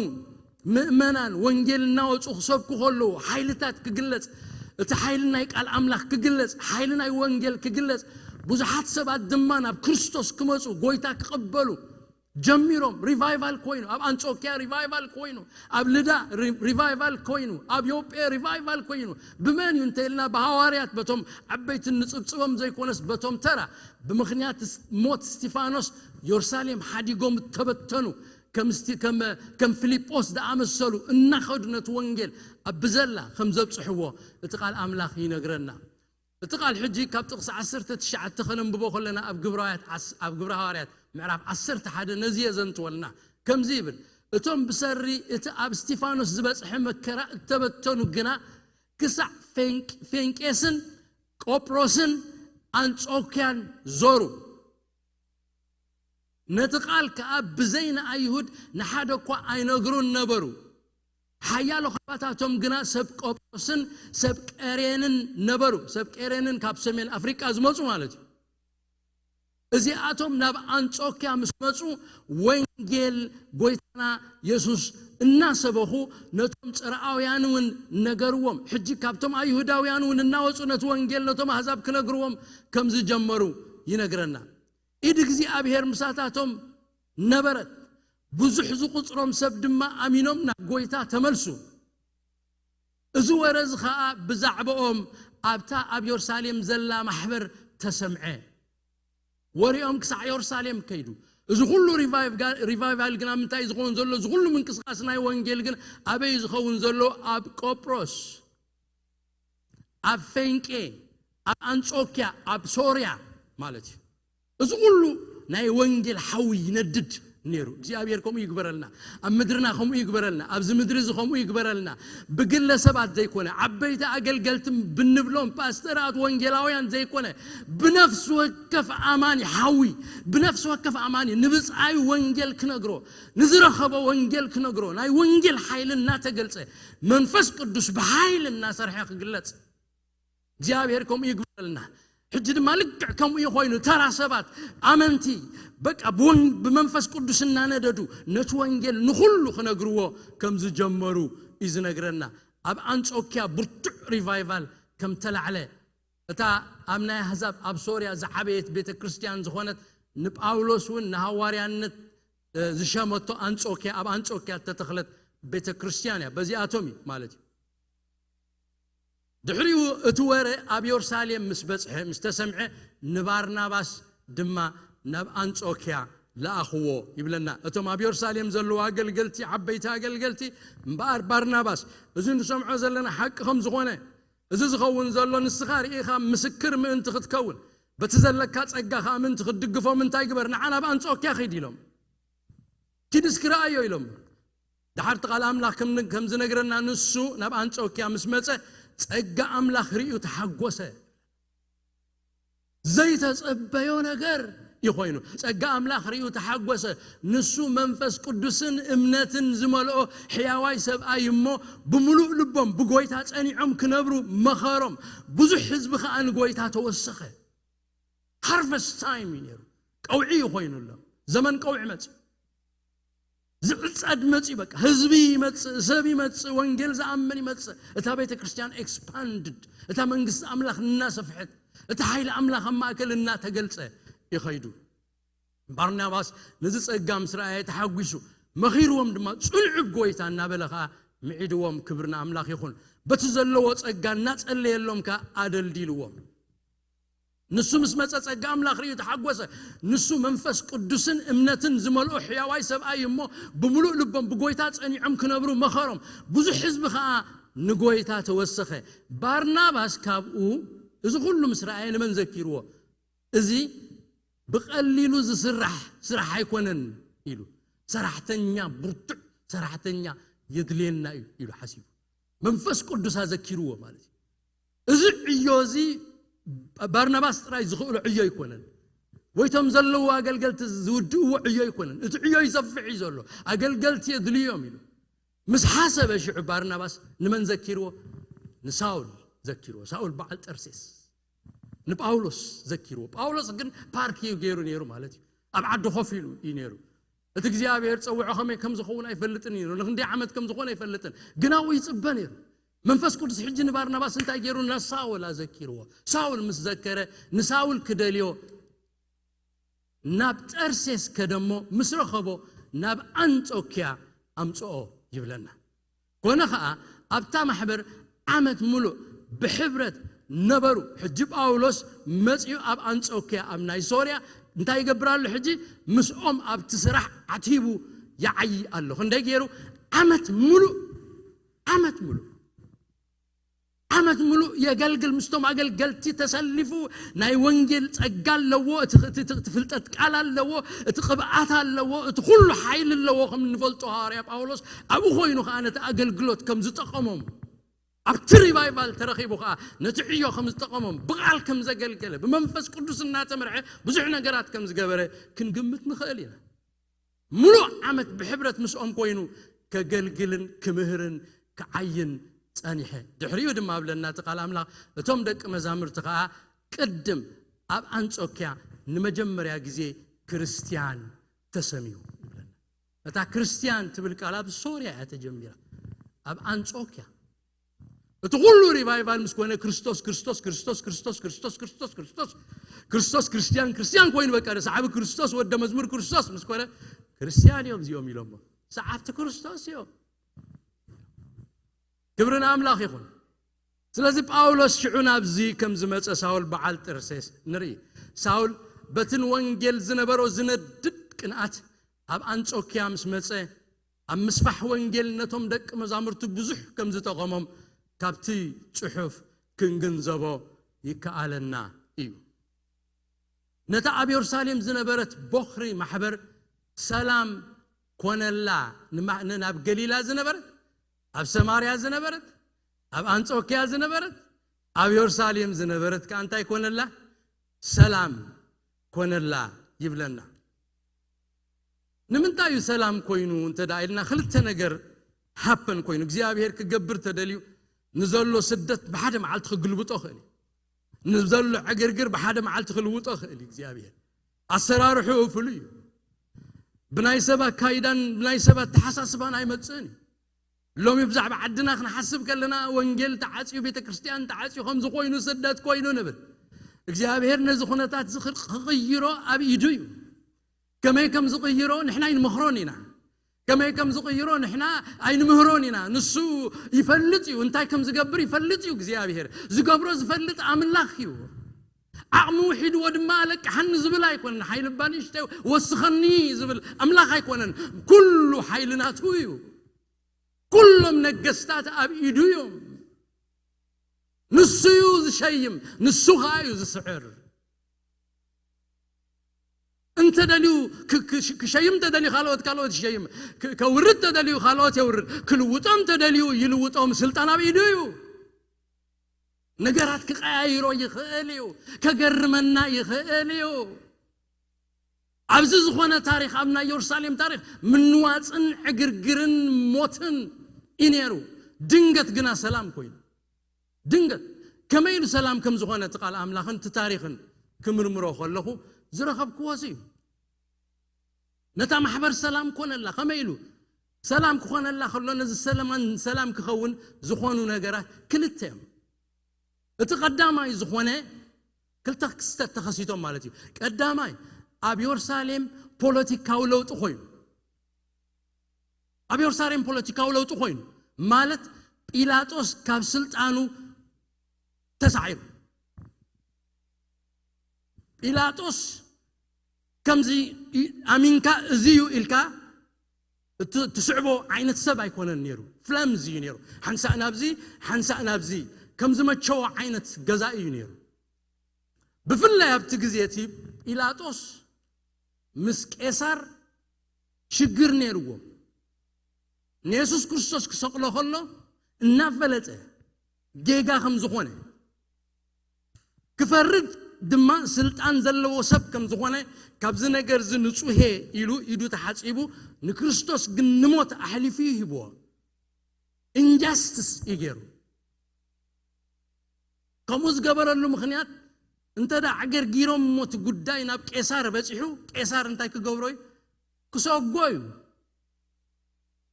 ምእመናን ወንጌል እናወጹ ክሰብኩ ከለዉ ሓይልታት ክግለጽ፣ እቲ ሓይሊ ናይ ቃል ኣምላኽ ክግለጽ፣ ሓይሊ ናይ ወንጌል ክግለጽ፣ ብዙሓት ሰባት ድማ ናብ ክርስቶስ ክመጹ፣ ጎይታ ክቕበሉ ጀሚሮም። ሪቫይቫል ኮይኑ፣ ኣብ ኣንጾኪያ ሪቫይቫል ኮይኑ፣ ኣብ ልዳ ሪቫይቫል ኮይኑ፣ ኣብ ዮጴ ሪቫይቫል ኮይኑ። ብመን እዩ እንተ ኢልና፣ ብሃዋርያት፣ በቶም ዓበይትን ንጽብጽቦም ዘይኮነስ በቶም ተራ። ብምኽንያት ሞት እስቲፋኖስ ዮርሳሌም ሓዲጎም እተበተኑ፣ ከም ፊልጶስ ዝኣመሰሉ እናኸዱ ነቲ ወንጌል ኣብ ብዘላ ከም ዘብጽሕዎ እቲ ቃል ኣምላኽ ይነግረና። እቲ ቃል ሕጂ ካብ ጥቕሲ ዓሰርተ ትሽዓተ ኸነንብቦ ከለና፣ ኣብ ግብራውያት ዓስ- ኣብ ግብረ ሃዋርያት ምዕራፍ ዓሰርተ ሓደ ነዚ የዘንትወልና። ከምዚ ይብል፣ እቶም ብሰሪ እቲ ኣብ እስቲፋኖስ ዝበጽሐ መከራ እተበተኑ ግና ክሳዕ ፌንቅ- ፌንቄስን ቆጵሮስን ኣንጾክያን ዞሩ። ነቲ ቃል ከኣ ብዘይ ንኣይሁድ ንሓደ እኳ ኣይነግሩን ነበሩ። ሓያሎ ካባታቶም ግና ሰብ ቆጵሮስን ሰብ ቀሬንን ነበሩ። ሰብ ቀሬንን ካብ ሰሜን ኣፍሪቃ ዝመጹ ማለት እዩ። እዚኣቶም ናብ ኣንጾክያ ምስ መጹ፣ ወንጌል ጎይታና የሱስ እናሰበኹ ነቶም ጽርኣውያን እውን ነገርዎም። ሕጂ ካብቶም ኣይሁዳውያን እውን እናወጹ ነቲ ወንጌል ነቶም ኣህዛብ ክነግርዎም ከም ዝጀመሩ ይነግረና። ኢድ እግዚኣብሔር ምሳታቶም ነበረት። ብዙሕ ዝቑጽሮም ሰብ ድማ ኣሚኖም ናብ ጎይታ ተመልሱ። እዚ ወረ እዚ ኸኣ ብዛዕባኦም ኣብታ ኣብ የሩሳሌም ዘላ ማሕበር ተሰምዐ። ወሬኦም ክሳዕ የሩሳሌም ከይዱ። እዚ ኩሉ ሪቫይቭ- ሪቫይቫል ግን ኣብ ምንታይ ዝኸውን ዘሎ? እዚ ኩሉ ምንቅስቃስ ናይ ወንጌል ግን ኣበይ ዝኸውን ዘሎ? ኣብ ቆጵሮስ፣ ኣብ ፌንቄ፣ ኣብ ኣንጾክያ፣ ኣብ ሶርያ ማለት እዩ። እዚ ኩሉ ናይ ወንጌል ሓዊ ይነድድ ነይሩ። እግዚኣብሔር ከምኡ ይግበረልና። ኣብ ምድርና ከምኡ ይግበረልና። ኣብዚ ምድሪ እዚ ከምኡ ይግበረልና። ብግለሰባት ዘይኮነ፣ ዓበይቲ ኣገልገልቲ ብንብሎም ፓስተራት፣ ወንጌላውያን ዘይኮነ፣ ብነፍሲ ወከፍ ኣማኒ ሓዊ፣ ብነፍሲ ወከፍ ኣማኒ ንብጻዩ ወንጌል ክነግሮ፣ ንዝረኸቦ ወንጌል ክነግሮ፣ ናይ ወንጌል ሓይሊ እናተገልጸ፣ መንፈስ ቅዱስ ብሓይሊ እናሰርሐ ክግለጽ እግዚኣብሔር ከምኡ ይግበረልና። ሕጂ ድማ ልክዕ ከምኡ እዩ ኮይኑ፣ ተራ ሰባት፣ ኣመንቲ፣ በቃ ብወን- ብመንፈስ ቅዱስ እናነደዱ ነቲ ወንጌል ንኹሉ ክነግርዎ ከም ዝጀመሩ እዩ ዝነግረና። ኣብ ኣንጾክያ ብርቱዕ ሪቫይቫል ከም ተላዕለ፣ እታ ኣብ ናይ ኣህዛብ ኣብ ሶርያ ዝዓበየት ቤተ ክርስቲያን ዝኾነት፣ ንጳውሎስ እውን ንሃዋርያነት እ፣ ዝሸመቶ ኣንጾክያ፣ ኣብ ኣንጾክያ እተተኽለት ቤተ ክርስቲያን እያ። በዚኣቶም እዩ ማለት እዩ። ድሕሪኡ እቲ ወረ ኣብ የሩሳሌም ምስ በጽሐ፣ ምስ ተሰምዐ፣ ንባርናባስ ድማ ናብ ኣንጾክያ ለኣኽዎ ይብለና። እቶም ኣብ የሩሳሌም ዘለዉ ኣገልገልቲ፣ ዓበይቲ ኣገልገልቲ፣ እምበኣር ባርናባስ እዚ ንሰምዖ ዘለና ሓቂ ከም ዝኾነ፣ እዚ ዝኸውን ዘሎ ንስኻ ርኢኻ ምስክር ምእንቲ ክትከውን፣ በቲ ዘለካ ጸጋ ኸኣ ምእንቲ ክትድግፎም እንታይ ግበር? ንዓ ናብ ኣንጾክያ ኺድ ኢሎም። ኪድ እስኪ ረኣዮ ኢሎም። ደሓር እቲ ቃል ኣምላኽ ከም ከም ዝነግረና፣ ንሱ ናብ ኣንጾክያ ምስ መጸ፣ ጸጋ ኣምላኽ ርእዩ ተሓጎሰ። ዘይተጸበዮ ነገር እዩ ኮይኑ። ጸጋ ኣምላኽ ርእዩ ተሓጎሰ። ንሱ መንፈስ ቅዱስን እምነትን ዝመልኦ ሕያዋይ ሰብኣይ እሞ፣ ብምሉእ ልቦም ብጎይታ ጸኒዖም ክነብሩ መኸሮም። ብዙሕ ህዝቢ ኸኣ ንጎይታ ተወሰኸ። ሃርቨስት ታይም እዩ ነይሩ። ቀውዒ እዩ ኮይኑሎም። ዘመን ቀውዒ መጽእ። ዝዕጸድ መጽእ፣ በቃ ህዝቢ ይመጽእ፣ ሰብ ይመጽእ፣ ወንጌል ዝኣምን ይመጽእ። እታ ቤተ ክርስቲያን ኤክስፓንድድ፣ እታ መንግስቲ ኣምላኽ እናሰፍሐት፣ እቲ ሓይሊ ኣምላኽ ኣብ ማእከል እናተገልጸ ይኸይዱ። ባርናባስ ነዚ ጸጋ ምስ ረኣየ ተሓጒሱ፣ መኺርዎም ድማ፣ "ጽንዑ ብጎይታ" እናበለ ኸኣ ምዒድዎም። ክብሪ ንኣምላኽ ይኹን። በቲ ዘለዎ ጸጋ እናጸለየሎም ከኣ ኣደልዲልዎም። ንሱ ምስ መጸ ጸጋ ኣምላኽ ርእዩ ተሓጎሰ። ንሱ መንፈስ ቅዱስን እምነትን ዝመልኦ ሕያዋይ ሰብኣይ እሞ፣ ብምሉእ ልቦም ብጎይታ ጸኒዖም ክነብሩ መኸሮም። ብዙሕ ህዝቢ ኸኣ ንጎይታ ተወሰኸ። ባርናባስ ካብኡ እዚ ኩሉ ምስ ረኣየ ንመን ዘኪርዎ? "እዚ ብቐሊሉ ዝስራሕ ስራሕ ኣይኮነን" ኢሉ። ሰራሕተኛ፣ ብርቱዕ ሰራሕተኛ የድልየና እዩ ኢሉ ሓሲቡ። መንፈስ ቅዱስ ኣዘኪርዎ ማለት እዩ። እዚ ዕዮ እዚ ባርናባስ ጥራይ ዝኽእሎ ዕዮ ኣይኮነን፣ ወይቶም ዘለዉ ኣገልገልቲ ዝውድእዎ ዕዮ ኣይኮነን። እቲ ዕዮ ይሰፍሕ እዩ ዘሎ፣ ኣገልገልቲ የድልዮም ኢሉ ምስ ሓሰበ፣ ሽዑ ባርናባስ ንመን ዘኪርዎ? ንሳውል ዘኪርዎ። ሳውል በዓል ጠርሴስ። ንጳውሎስ ዘኪርዎ። ጳውሎስ ግን ፓርክ እዩ ገይሩ ነይሩ ማለት እዩ። ኣብ ዓዲ ኮፍ ኢሉ እዩ ነይሩ። እቲ እግዚኣብሔር ጸውዖ ከመይ ከም ዝኸውን ኣይፈልጥን እዩ። ንክንደይ ዓመት ከም ዝኾነ ኣይፈልጥን። ግን ኣብኡ ይጽበ ነይሩ። መንፈስ ቅዱስ ሕጂ ንባርናባስ እንታይ ገይሩ? ንሳውል ኣዘኪርዎ። ሳውል ምስ ዘከረ፣ ንሳውል ክደልዮ ናብ ጠርሴስ ከደሞ ምስ ረኸቦ፣ ናብ ኣንጾኪያ ኣምጽኦ ይብለና። ኮነ ኸኣ ኣብታ ማሕበር ዓመት ምሉእ ብሕብረት ነበሩ። ሕጂ ጳውሎስ መጺኡ ኣብ ኣንጾኪያ ኣብ ናይ ሶርያ እንታይ ይገብር ኣሎ? ሕጂ ምስኦም ኣብቲ ስራሕ ዓቲቡ ይዓዪ ኣሎ። ክንደይ ገይሩ? ዓመት ምሉእ፣ ዓመት ምሉእ፣ ዓመት ምሉእ የገልግል። ምስቶም ኣገልገልቲ ተሰሊፉ ናይ ወንጌል ጸጋ ኣለዎ። እቲ፣ እቲ፣ እቲ፣ እቲ ፍልጠት ቃል ኣለዎ። እቲ ቅብኣት ኣለዎ። እቲ ኩሉ ሓይሊ ኣለዎ። ከም እንፈልጦ ሃዋርያ ጳውሎስ ኣብኡ ኮይኑ ኸኣ ነቲ ኣገልግሎት ከም ዝጠቐሞም፣ ኣብቲ ሪቫይቫል ተረኺቡ ኸኣ ነቲ ዕዮ ከም ዝጠቐሞም፣ ብቓል ከም ዘገልገለ፣ ብመንፈስ ቅዱስ እናተመርሐ ብዙሕ ነገራት ከም ዝገበረ ክንግምት ንኽእል ኢና። ምሉእ ዓመት ብሕብረት ምስኦም ኮይኑ ከገልግልን ክምህርን ክዓይን ጸኒሐ። ድሕሪኡ ድማ ኣብለና እቲ ቃል ኣምላኽ፣ እቶም ደቂ መዛሙርቲ ከኣ ቅድም ኣብ ኣንጾኪያ ንመጀመርያ ግዜ ክርስትያን ተሰምዩ ይብለና። እታ ክርስትያን ትብል ቃል ኣብ ሶርያ እያ ተጀሚራ፣ ኣብ ኣንጾኪያ። እቲ ኩሉ ሪቫይቫል ምስ ኮነ፣ ክርስቶስ፣ ክርስቶስ፣ ክርስቶስ፣ ክርስቶስ፣ ክርስቶስ፣ ክርስቶስ፣ ክርስቶስ፣ ክርስቶስ፣ ክርስትያን፣ ክርስትያን ኮይኑ፣ በቃ፣ ሰዓቢ ክርስቶስ፣ ወደ መዝሙር ክርስቶስ ምስ ኮነ፣ ክርስትያን እዮም እዚኦም ኢሎሞ። ሰዓብቲ ክርስቶስ እዮም። ክብሪ ንኣምላኽ ይኹን። ስለዚ ጳውሎስ ሽዑ ናብዚ ከም ዝመጸ ሳውል በዓል ጥርሴስ ንርኢ። ሳውል በቲ ንወንጌል ዝነበሮ ዝነድድ ቅንኣት ኣብ ኣንጾኪያ ምስ መጸ፣ ኣብ ምስፋሕ ወንጌል ነቶም ደቂ መዛሙርቱ ብዙሕ ከም ዝጠቐሞም ካብቲ ጽሑፍ ክንግንዘቦ ይከኣለና እዩ። ነታ ኣብ የሩሳሌም ዝነበረት ቦኽሪ ማሕበር ሰላም ኮነላ። ንማ-፣ ን-፣ ናብ ገሊላ ዝነበረት፣ ኣብ ሰማርያ ዝነበረት፣ ኣብ ኣንጾኪያ ዝነበረት፣ ኣብ የሩሳሌም ዝነበረት ከኣ እንታይ ኮነላ? ሰላም ኮነላ ይብለና። ንምንታይ እዩ ሰላም ኮይኑ እንተ ደኣ ኢልና፣ ክልተ ነገር ሃፐን ኮይኑ፣ እግዚኣብሔር ክገብር ተደልዩ፣ ንዘሎ ስደት ብሓደ መዓልቲ ክግልብጦ ይኽእል እዩ። ንዘሎ ዕግርግር ብሓደ መዓልቲ ክልውጦ ይኽእል እዩ እግዚኣብሔር። ኣሰራርሕኡ ፍሉይ እዩ። ብናይ ሰብ ኣካይዳን ብናይ ሰብ ኣተሓሳስባን ኣይመጽእን እዩ። ሎሚ ብዛዕባ ዓድና ክንሓስብ ከለና፣ ወንጌል ተዓጽዩ፣ ቤተ ክርስቲያን ተዓጽዩ፣ ከምዚ ኮይኑ፣ ስደት ኮይኑ ንብል። እግዚኣብሔር ነዚ ኩነታት እዚ ክቕ-፣ ክቕይሮ ኣብ ኢዱ እዩ። ከመይ ከም ዝቕይሮ ንሕና ኣይንመኽሮን ኢና። ከመይ ከም ዝቕይሮ ንሕና ኣይንምህሮን ኢና። ንሱ ይፈልጥ እዩ፣ እንታይ ከም ዝገብር ይፈልጥ እዩ እግዚኣብሔር። ዝገብሮ ዝፈልጥ ኣምላኽ እዩ። ዓቕሚ ውሒድዎ ድማ ኣለቅሓኒ ዝብል ኣይኮነን። ሓይሊ እባ ንእሽተይ ወስኸኒ ዝብል ኣምላኽ ኣይኮነን። ኩሉ ሓይሊ ናቱ እዩ። ኩሎም ነገስታት ኣብ ኢዱ እዮም። ንሱ እዩ ዝሸይም፣ ንሱ ኸኣ እዩ ዝስዕር። እንተ ደልዩ ክ-፣ ክ-፣ ክሸይም እንተ ደልዩ ካልኦት፣ ካልኦት ይሸይም። ክ-፣ ከውርድ እንተ ደልዩ ካልኦት የውርድ። ክልውጦም እንተ ደልዩ ይልውጦም። ስልጣን ኣብ ኢዱ እዩ። ነገራት ክቀያይሮ ይኽእል እዩ። ከገርመና ይኽእል እዩ። ኣብዚ ዝኾነ ታሪኽ፣ ኣብ ናይ የሩሳሌም ታሪኽ፣ ምንዋጽን ዕግርግርን ሞትን እዩ ነይሩ። ድንገት ግና ሰላም ኮይኑ። ድንገት ከመይ ኢሉ ሰላም ከም ዝኾነ እቲ ቃል ኣምላኽን እቲ ታሪኽን ክምርምሮ ከለኹ ዝረኸብክዎ እዚ እዩ። ነታ ማሕበር ሰላም ኮነላ። ከመይ ኢሉ ሰላም ክኾነላ ከሎ፣ ነዚ ሰለማን ሰላም ክኸውን ዝኾኑ ነገራት ክልተ እዮም። እቲ ቀዳማይ ዝኾነ፣ ክልተ ክስተት ተኸሲቶም ማለት እዩ። ቀዳማይ፣ ኣብ የሩሳሌም ፖለቲካዊ ለውጢ ኮይኑ። ኣብ የሩሳሌም ፖለቲካዊ ለውጢ ኮይኑ ማለት፣ ጲላጦስ ካብ ስልጣኑ ተሳዒሩ። ጲላጦስ ከምዚ ኢ-፣ ኣሚንካ እዚ እዩ ኢልካ እት-፣ ትስዕቦ ዓይነት ሰብ ኣይኮነን ነይሩ። ፍለምዚ እዩ ነይሩ። ሓንሳእ ናብዚ፣ ሓንሳእ ናብዚ ከም ዝመቸዎ ዓይነት ገዛኢ እዩ ነይሩ። ብፍላይ ኣብቲ ግዜ እቲ ጲላጦስ ምስ ቄሳር ሽግር ነይርዎም። ንየሱስ ክርስቶስ ክሰቕሎ ከሎ እናፈለጠ ጌጋ ከም ዝኾነ፣ ክፈርድ ድማ ስልጣን ዘለዎ ሰብ ከም ዝኾነ፣ ካብዚ ነገር እዚ ንጹሄ ኢሉ ኢዱ ተሓጺቡ ንክርስቶስ ግን ንሞት ኣሕሊፉ እዩ ሂብዎ። ኢንጃስትስ እዩ ገይሩ። ከምኡ ዝገበረሉ ምኽንያት፣ እንተ ደኣ ኣዕገርጊሮም እሞ እቲ ጉዳይ ናብ ቄሳር በጺሑ፣ ቄሳር እንታይ ክገብሮ እዩ? ክሰጎ እዩ።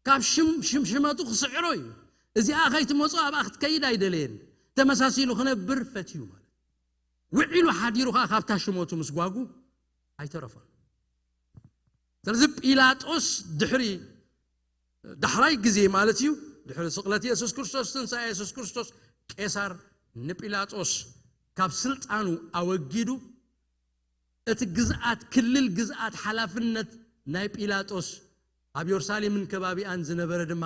ካብ ሽም ሽምሽመቱ ክስዕሮ እዩ። እዚኣ ከይትመጾ ኣብኣ ክትከይድ ኣይደለየን። ተመሳሲሉ ክነብር ፈትዩ ማለት፣ ውዒሉ ሓዲሩ ከኣ ካብታ ሽመቱ ምስጓጉ ኣይተረፈን። ስለዚ ጲላጦስ ድሕሪ ዳሕራይ ግዜ ማለት እዩ፣ ድሕሪ ስቕለት የሱስ ክርስቶስ፣ ትንሳኤ የሱስ ክርስቶስ፣ ቄሳር ንጲላጦስ ካብ ስልጣኑ ኣወጊዱ፣ እቲ ግዝኣት፣ ክልል ግዝኣት፣ ሓላፍነት ናይ ጲላጦስ ኣብ የሩሳሌምን ከባቢኣን ዝነበረ ድማ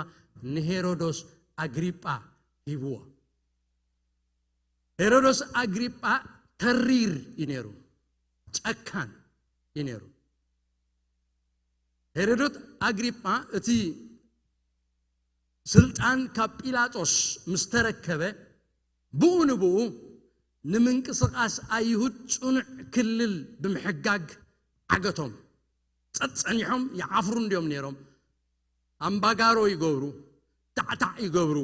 ንሄሮዶስ ኣግሪጳ ሂብዎ። ሄሮዶስ ኣግሪጳ ተሪር እዩ ነይሩ፣ ጨካን እዩ ነይሩ። ሄሮዶስ ኣግሪጳ እቲ ስልጣን ካብ ጲላጦስ ምስ ተረከበ፣ ብኡ ንብኡ ንምንቅስቓስ ኣይሁድ ጽኑዕ ክልል ብምሕጋግ ዓገቶም። ጸጸኒሖም ይዓፍሩ እንዲዮም ነይሮም። ኣምባጋሮ ይገብሩ፣ ታዕታዕ ይገብሩ፣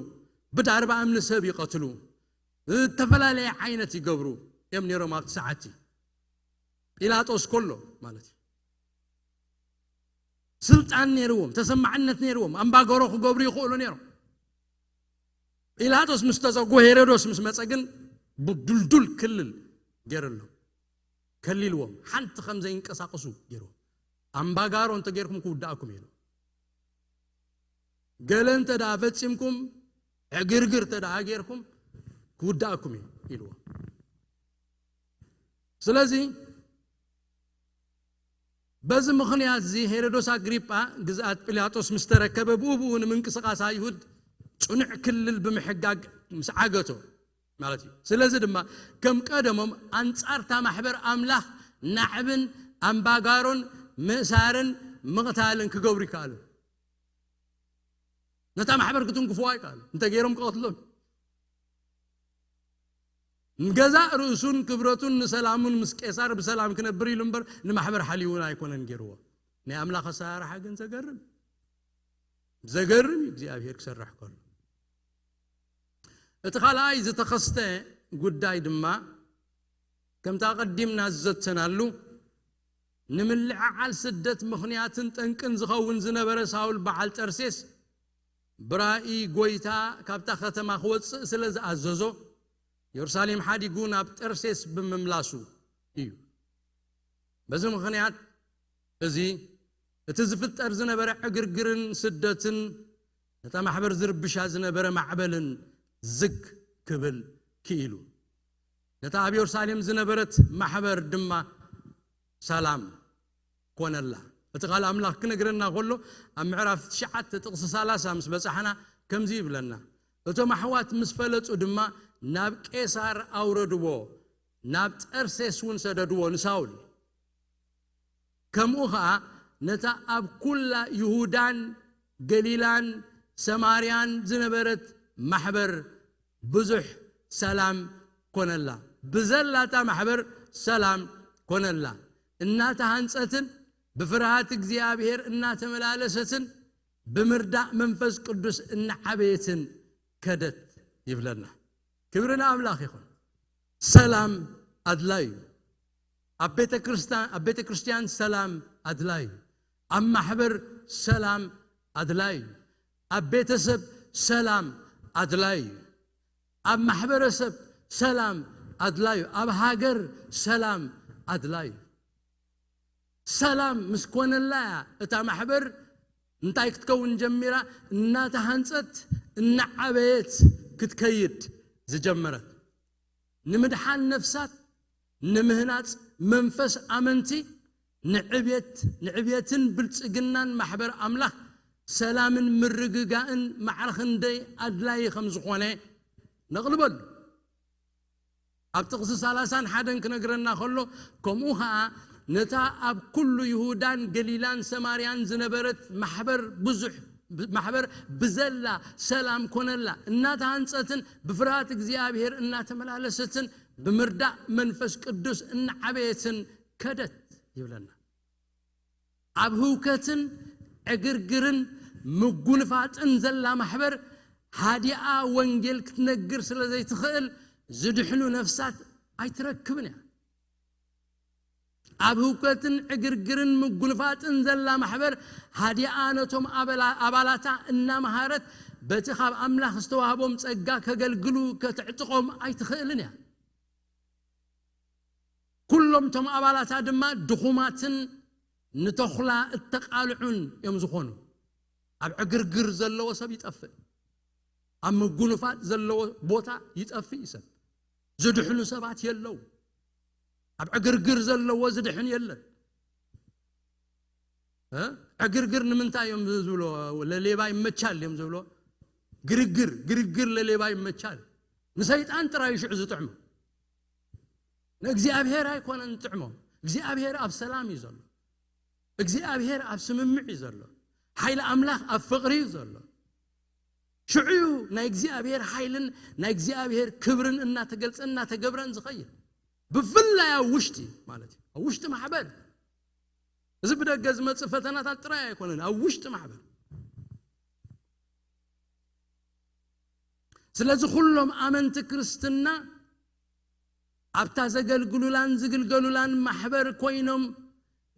ብዳርባ እምኒ ሰብ ይቐትሉ፣ ዝተፈላለየ ዓይነት ይገብሩ እዮም ነይሮም ኣብቲ ሰዓትቲ። ጲላጦስ ከሎ ማለት እዩ። ስልጣን ነይርዎም፣ ተሰማዕነት ነይርዎም፣ ኣምባገሮ ክገብሩ ይኽእሉ ነይሮም። ጲላጦስ ምስ ተዘጎ፣ ሄሮዶስ ምስ መጸ ግን ብዱልዱል ክልል ገይርሎም፣ ከሊልዎም፣ ሓንቲ ከም ዘይንቀሳቀሱ ገይርዎም። ኣምባጋሮ እንተ ገይርኩም ክውዳእኩም እዩ። ገለ እንተ ደኣ ፈጺምኩም፣ ዕግርግር እንተ ደኣ ገይርኩም ክውዳእኩም እዩ ኢልዎም። ስለዚ በዚ ምኽንያት እዚ ሄሮዶስ ኣግሪጳ ግዝኣት ጲላጦስ ምስ ተረከበ፣ ብኡ ብኡ ንምንቅስቓስ ኣይሁድ ጽኑዕ ክልል ብምሕጋግ ምስ ዓገቶ ማለት እዩ። ስለዚ ድማ ከም ቀደሞም ኣንጻርታ ማሕበር ኣምላኽ ናዕብን ኣምባጋሮን ምእሳርን ምቕታልን ክገብሩ ይከኣሉ። ነታ ማሕበር ክትንክፍዋ ይከኣሉ፣ እንተ ገይሮም ክቐትሎም። ንገዛእ ርእሱን ክብረቱን ንሰላሙን ምስ ቄሳር ብሰላም ክነብር ኢሉ እምበር ንማሕበር ሓልዩውን ኣይኮነን ገይርዎ። ናይ ኣምላኽ ኣሰራርሓ ግን ዘገርም፣ ዘገርም እዩ እግዚኣብሔር ክሰርሕ ከሎ። እቲ ካልኣይ ዝተኸስተ ጉዳይ ድማ፣ ከምታ ቀዲምና ዝዘተናሉ፣ ንምልዕዓል ስደት ምኽንያትን ጠንቅን ዝኸውን ዝነበረ ሳውል በዓል ጠርሴስ፣ ብራእይ ጎይታ ካብታ ከተማ ክወጽእ ስለ ዝኣዘዞ፣ የሩሳሌም ሓዲጉ ናብ ጠርሴስ ብምምላሱ እዩ። በዚ ምኽንያት እዚ፣ እቲ ዝፍጠር ዝነበረ ዕግርግርን ስደትን፣ ነታ ማሕበር ዝርብሻ ዝነበረ ማዕበልን ዝግ ክብል ክኢሉ። ነታ ኣብ የሩሳሌም ዝነበረት ማሕበር ድማ ሰላም ኮነላ። እቲ ቃል ኣምላኽ ክነግረና ከሎ፣ ኣብ ምዕራፍ ትሽዓተ ጥቕሲ ሰላሳ ምስ በጻሕና ከምዚ ይብለና፣ "እቶም ኣሕዋት ምስ ፈለጡ ድማ ናብ ቄሳር ኣውረድዎ፣ ናብ ጠርሴስ እውን ሰደድዎ ንሳውል። ከምኡ ኸኣ ነታ ኣብ ኩላ ይሁዳን ገሊላን ሰማርያን ዝነበረት ማሕበር ብዙሕ ሰላም ኮነላ።" ብዘላታ ማሕበር ሰላም ኮነላ። እናተሃንጸትን ብፍርሃት እግዚኣብሔር እናተመላለሰትን ብምርዳእ መንፈስ ቅዱስ እናዓበየትን ከደት ይብለና። ክብሪ ንኣምላኽ ይኹን። ሰላም ኣድላዩ። ኣብ ቤተ ክርስታ-፣ ኣብ ቤተ ክርስቲያን ሰላም ኣድላዩ። ኣብ ማሕበር ሰላም ኣድላዩ። ኣብ ቤተሰብ ሰላም ኣድላዩ። ኣብ ማሕበረሰብ ሰላም ኣድላዩ። ኣብ ሃገር ሰላም ኣድላዩ። ሰላም ምስ ኮነላ እያ እታ ማሕበር እንታይ ክትከውን ጀሚራ? እናተሃንጸት፣ እናዓበየት ክትከይድ ዝጀመረት። ንምድሓን ነፍሳት፣ ንምህናጽ መንፈስ ኣመንቲ፣ ንዕብየት-፣ ንዕብየትን ብልጽግናን ማሕበር ኣምላኽ ሰላምን ምርግጋእን ማዕረ ክንደይ ኣድላዪ ከም ዝኾነ ነቕልበሉ። ኣብ ጥቕሲ ሰላሳን ሓደን ክነግረና ከሎ፣ ከምኡ ኸኣ ነታ ኣብ ኩሉ ይሁዳን ገሊላን ሰማርያን ዝነበረት ማሕበር ብዙሕ ማሕበር ብዘላ ሰላም ኮነላ፣ እናተሃንጸትን ብፍርሃት እግዚኣብሔር እናተመላለሰትን ብምርዳእ መንፈስ ቅዱስ እናዓበየትን ከደት ይብለና። ኣብ ህውከትን ዕግርግርን ምጉንፋጥን ዘላ ማሕበር ሃዲኣ ወንጌል ክትነግር ስለ ዘይትኽእል ዝድሕኑ ነፍሳት ኣይትረክብን እያ። ኣብ ህውከትን ዕግርግርን ምጉንፋጥን ዘላ ማሕበር ሃዲኣ ነቶም ኣበላ- ኣባላታ እናመሃረት በቲ ካብ ኣምላኽ ዝተዋህቦም ጸጋ ከገልግሉ ከተዕጥቖም ኣይትኽእልን እያ። ኩሎም እቶም ኣባላታ ድማ ድኹማትን ንተኹላ እተቓልዑን እዮም ዝኾኑ። ኣብ ዕግርግር ዘለዎ ሰብ ይጠፍእ። ኣብ ምጉንፋጥ ዘለዎ ቦታ ይጠፍእ እዩ ሰብ። ዝድሕኑ ሰባት የለው። ኣብ ዕግርግር ዘለዎ ዝድሕን የለን። እ? ዕግርግር ንምንታይ እዮም ዝብሎ? ለሌባ ይመቻል እዮም ዝብሎ። ግርግር ግርግር ለሌባ ይመቻል። ንሰይጣን ጥራይ ሽዑ ዝጥዕሞ። ንእግዚኣብሔር ኣይኮነን ዝጥዕሞ። እግዚኣብሔር ኣብ ሰላም እዩ ዘሎ። እግዚኣብሔር ኣብ ስምምዕ እዩ ዘሎ። ሓይሊ ኣምላኽ ኣብ ፍቕሪ እዩ ዘሎ። ሽዑ እዩ ናይ እግዚኣብሔር ሓይልን ናይ እግዚኣብሔር ክብርን እናተገልጸ እናተገብረን ዝኸይድ። ብፍላይ ኣብ ውሽጢ ማለት እዩ። ኣብ ውሽጢ ማሕበር። እዚ ብደገ ዝመጽእ ፈተናታት ጥራይ ኣይኮነን፣ ኣብ ውሽጢ ማሕበር። ስለዚ ኩሎም ኣመንቲ ክርስትና ኣብታ ዘገልግሉላን ዝግልገሉላን ማሕበር ኮይኖም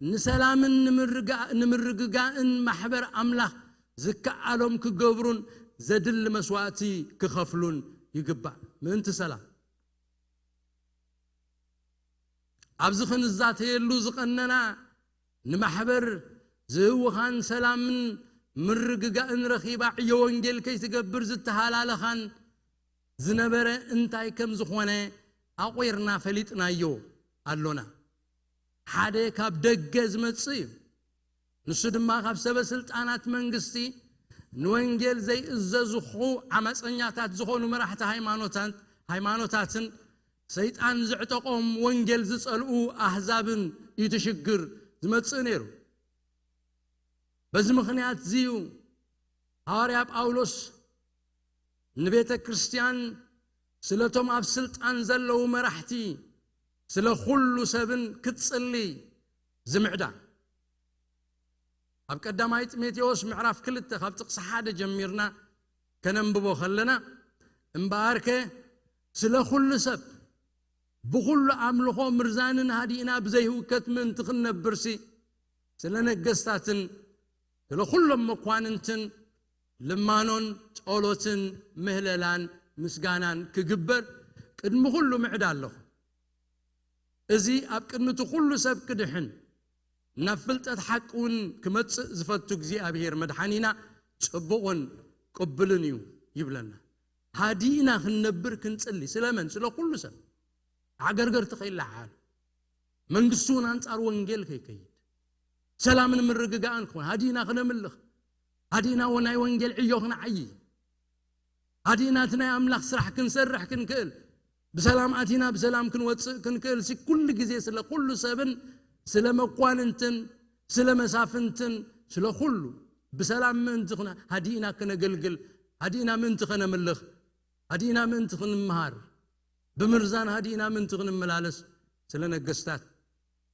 ንሰላምን ንምርጋ- ንምርግጋእን ማሕበር ኣምላኽ ዝከኣሎም ክገብሩን ዘድሊ መስዋእቲ ክኸፍሉን ይግባእ። ምእንቲ ሰላም ኣብዚ ክንዛተየሉ ዝቐነና ንማሕበር ዝህውኻን ሰላምን ምርግጋእን ረኺባ ዕዮ ወንጌል ከይትገብር ዝተሃላለኻን ዝነበረ እንታይ ከም ዝኾነ ኣቑርና ፈሊጥናዮ ኣሎና። ሓደ ካብ ደገ ዝመጽእ እዩ። ንሱ ድማ ካብ ሰበ ስልጣናት መንግስቲ ንወንጌል ዘይእዘዝኹ ዓመፀኛታት ዝኾኑ መራሕቲ ሃይማኖታት ሃይማኖታትን ሰይጣን ዝዕጠቖም ወንጌል ዝጸልኡ ኣህዛብን እዩ እቲ ሽግር ዝመጽእ ነይሩ። በዚ ምኽንያት እዚ እዩ ሃዋርያ ጳውሎስ ንቤተ ክርስቲያን ስለቶም ኣብ ስልጣን ዘለዉ መራሕቲ ስለ ኩሉ ሰብን ክትጽሊ ዝምዕዳ። ኣብ ቀዳማይ ጢሞቴዎስ ምዕራፍ ክልተ ካብ ጥቕሲ ሓደ ጀሚርና ከነንብቦ ከለና፣ እምበኣርከ ስለ ኩሉ ሰብ ብኹሉ ኣምልኾ ምርዛንን ሃዲእና ብዘይህውከት ምእንቲ ክንነብርሲ፣ ስለ ነገስታትን ስለ ኩሎም መኳንንትን ልማኖን ጸሎትን ምህለላን ምስጋናን ክግበር ቅድሚ ኩሉ ምዕዳ ኣለኹ። እዚ ኣብ ቅድሚ እቲ ኩሉ ሰብ ክድሕን ናብ ፍልጠት ሓቂ እውን ክመጽእ ዝፈቱ እግዚኣብሔር መድሓኒና ጽቡቕን ቅቡልን እዩ ይብለና። ሃዲእና ክንነብር ክንጽሊ ስለመን? ስለ ኩሉ ሰብ። ዓገርገርቲ ከይለዓሉ፣ መንግስቲ እውን ኣንጻር ወንጌል ከይከይድ፣ ሰላምን ምርግጋእን ክኾን፣ ሃዲእና ክነምልኽ፣ ሃዲእና ናይ ወንጌል ዕዮ ክንዓዪ፣ ሃዲእና እቲ ናይ ኣምላኽ ስራሕ ክንሰርሕ ክንክእል፣ ብሰላም ኣቲና ብሰላም ክንወጽእ ክንክእል ሲ ኩሉ ግዜ ስለ ኩሉ ሰብን ስለ መኳንንትን ስለ መሳፍንትን ስለ ኩሉ ብሰላም ምእንቲ ክነ ሃዲእና ክነገልግል፣ ሃዲእና ምእንቲ ከነምልኽ፣ ሃዲእና ምእንቲ ክንምሃር፣ ብምርዛን ሃዲእና ምእንቲ ክንመላለስ ስለ ነገስታት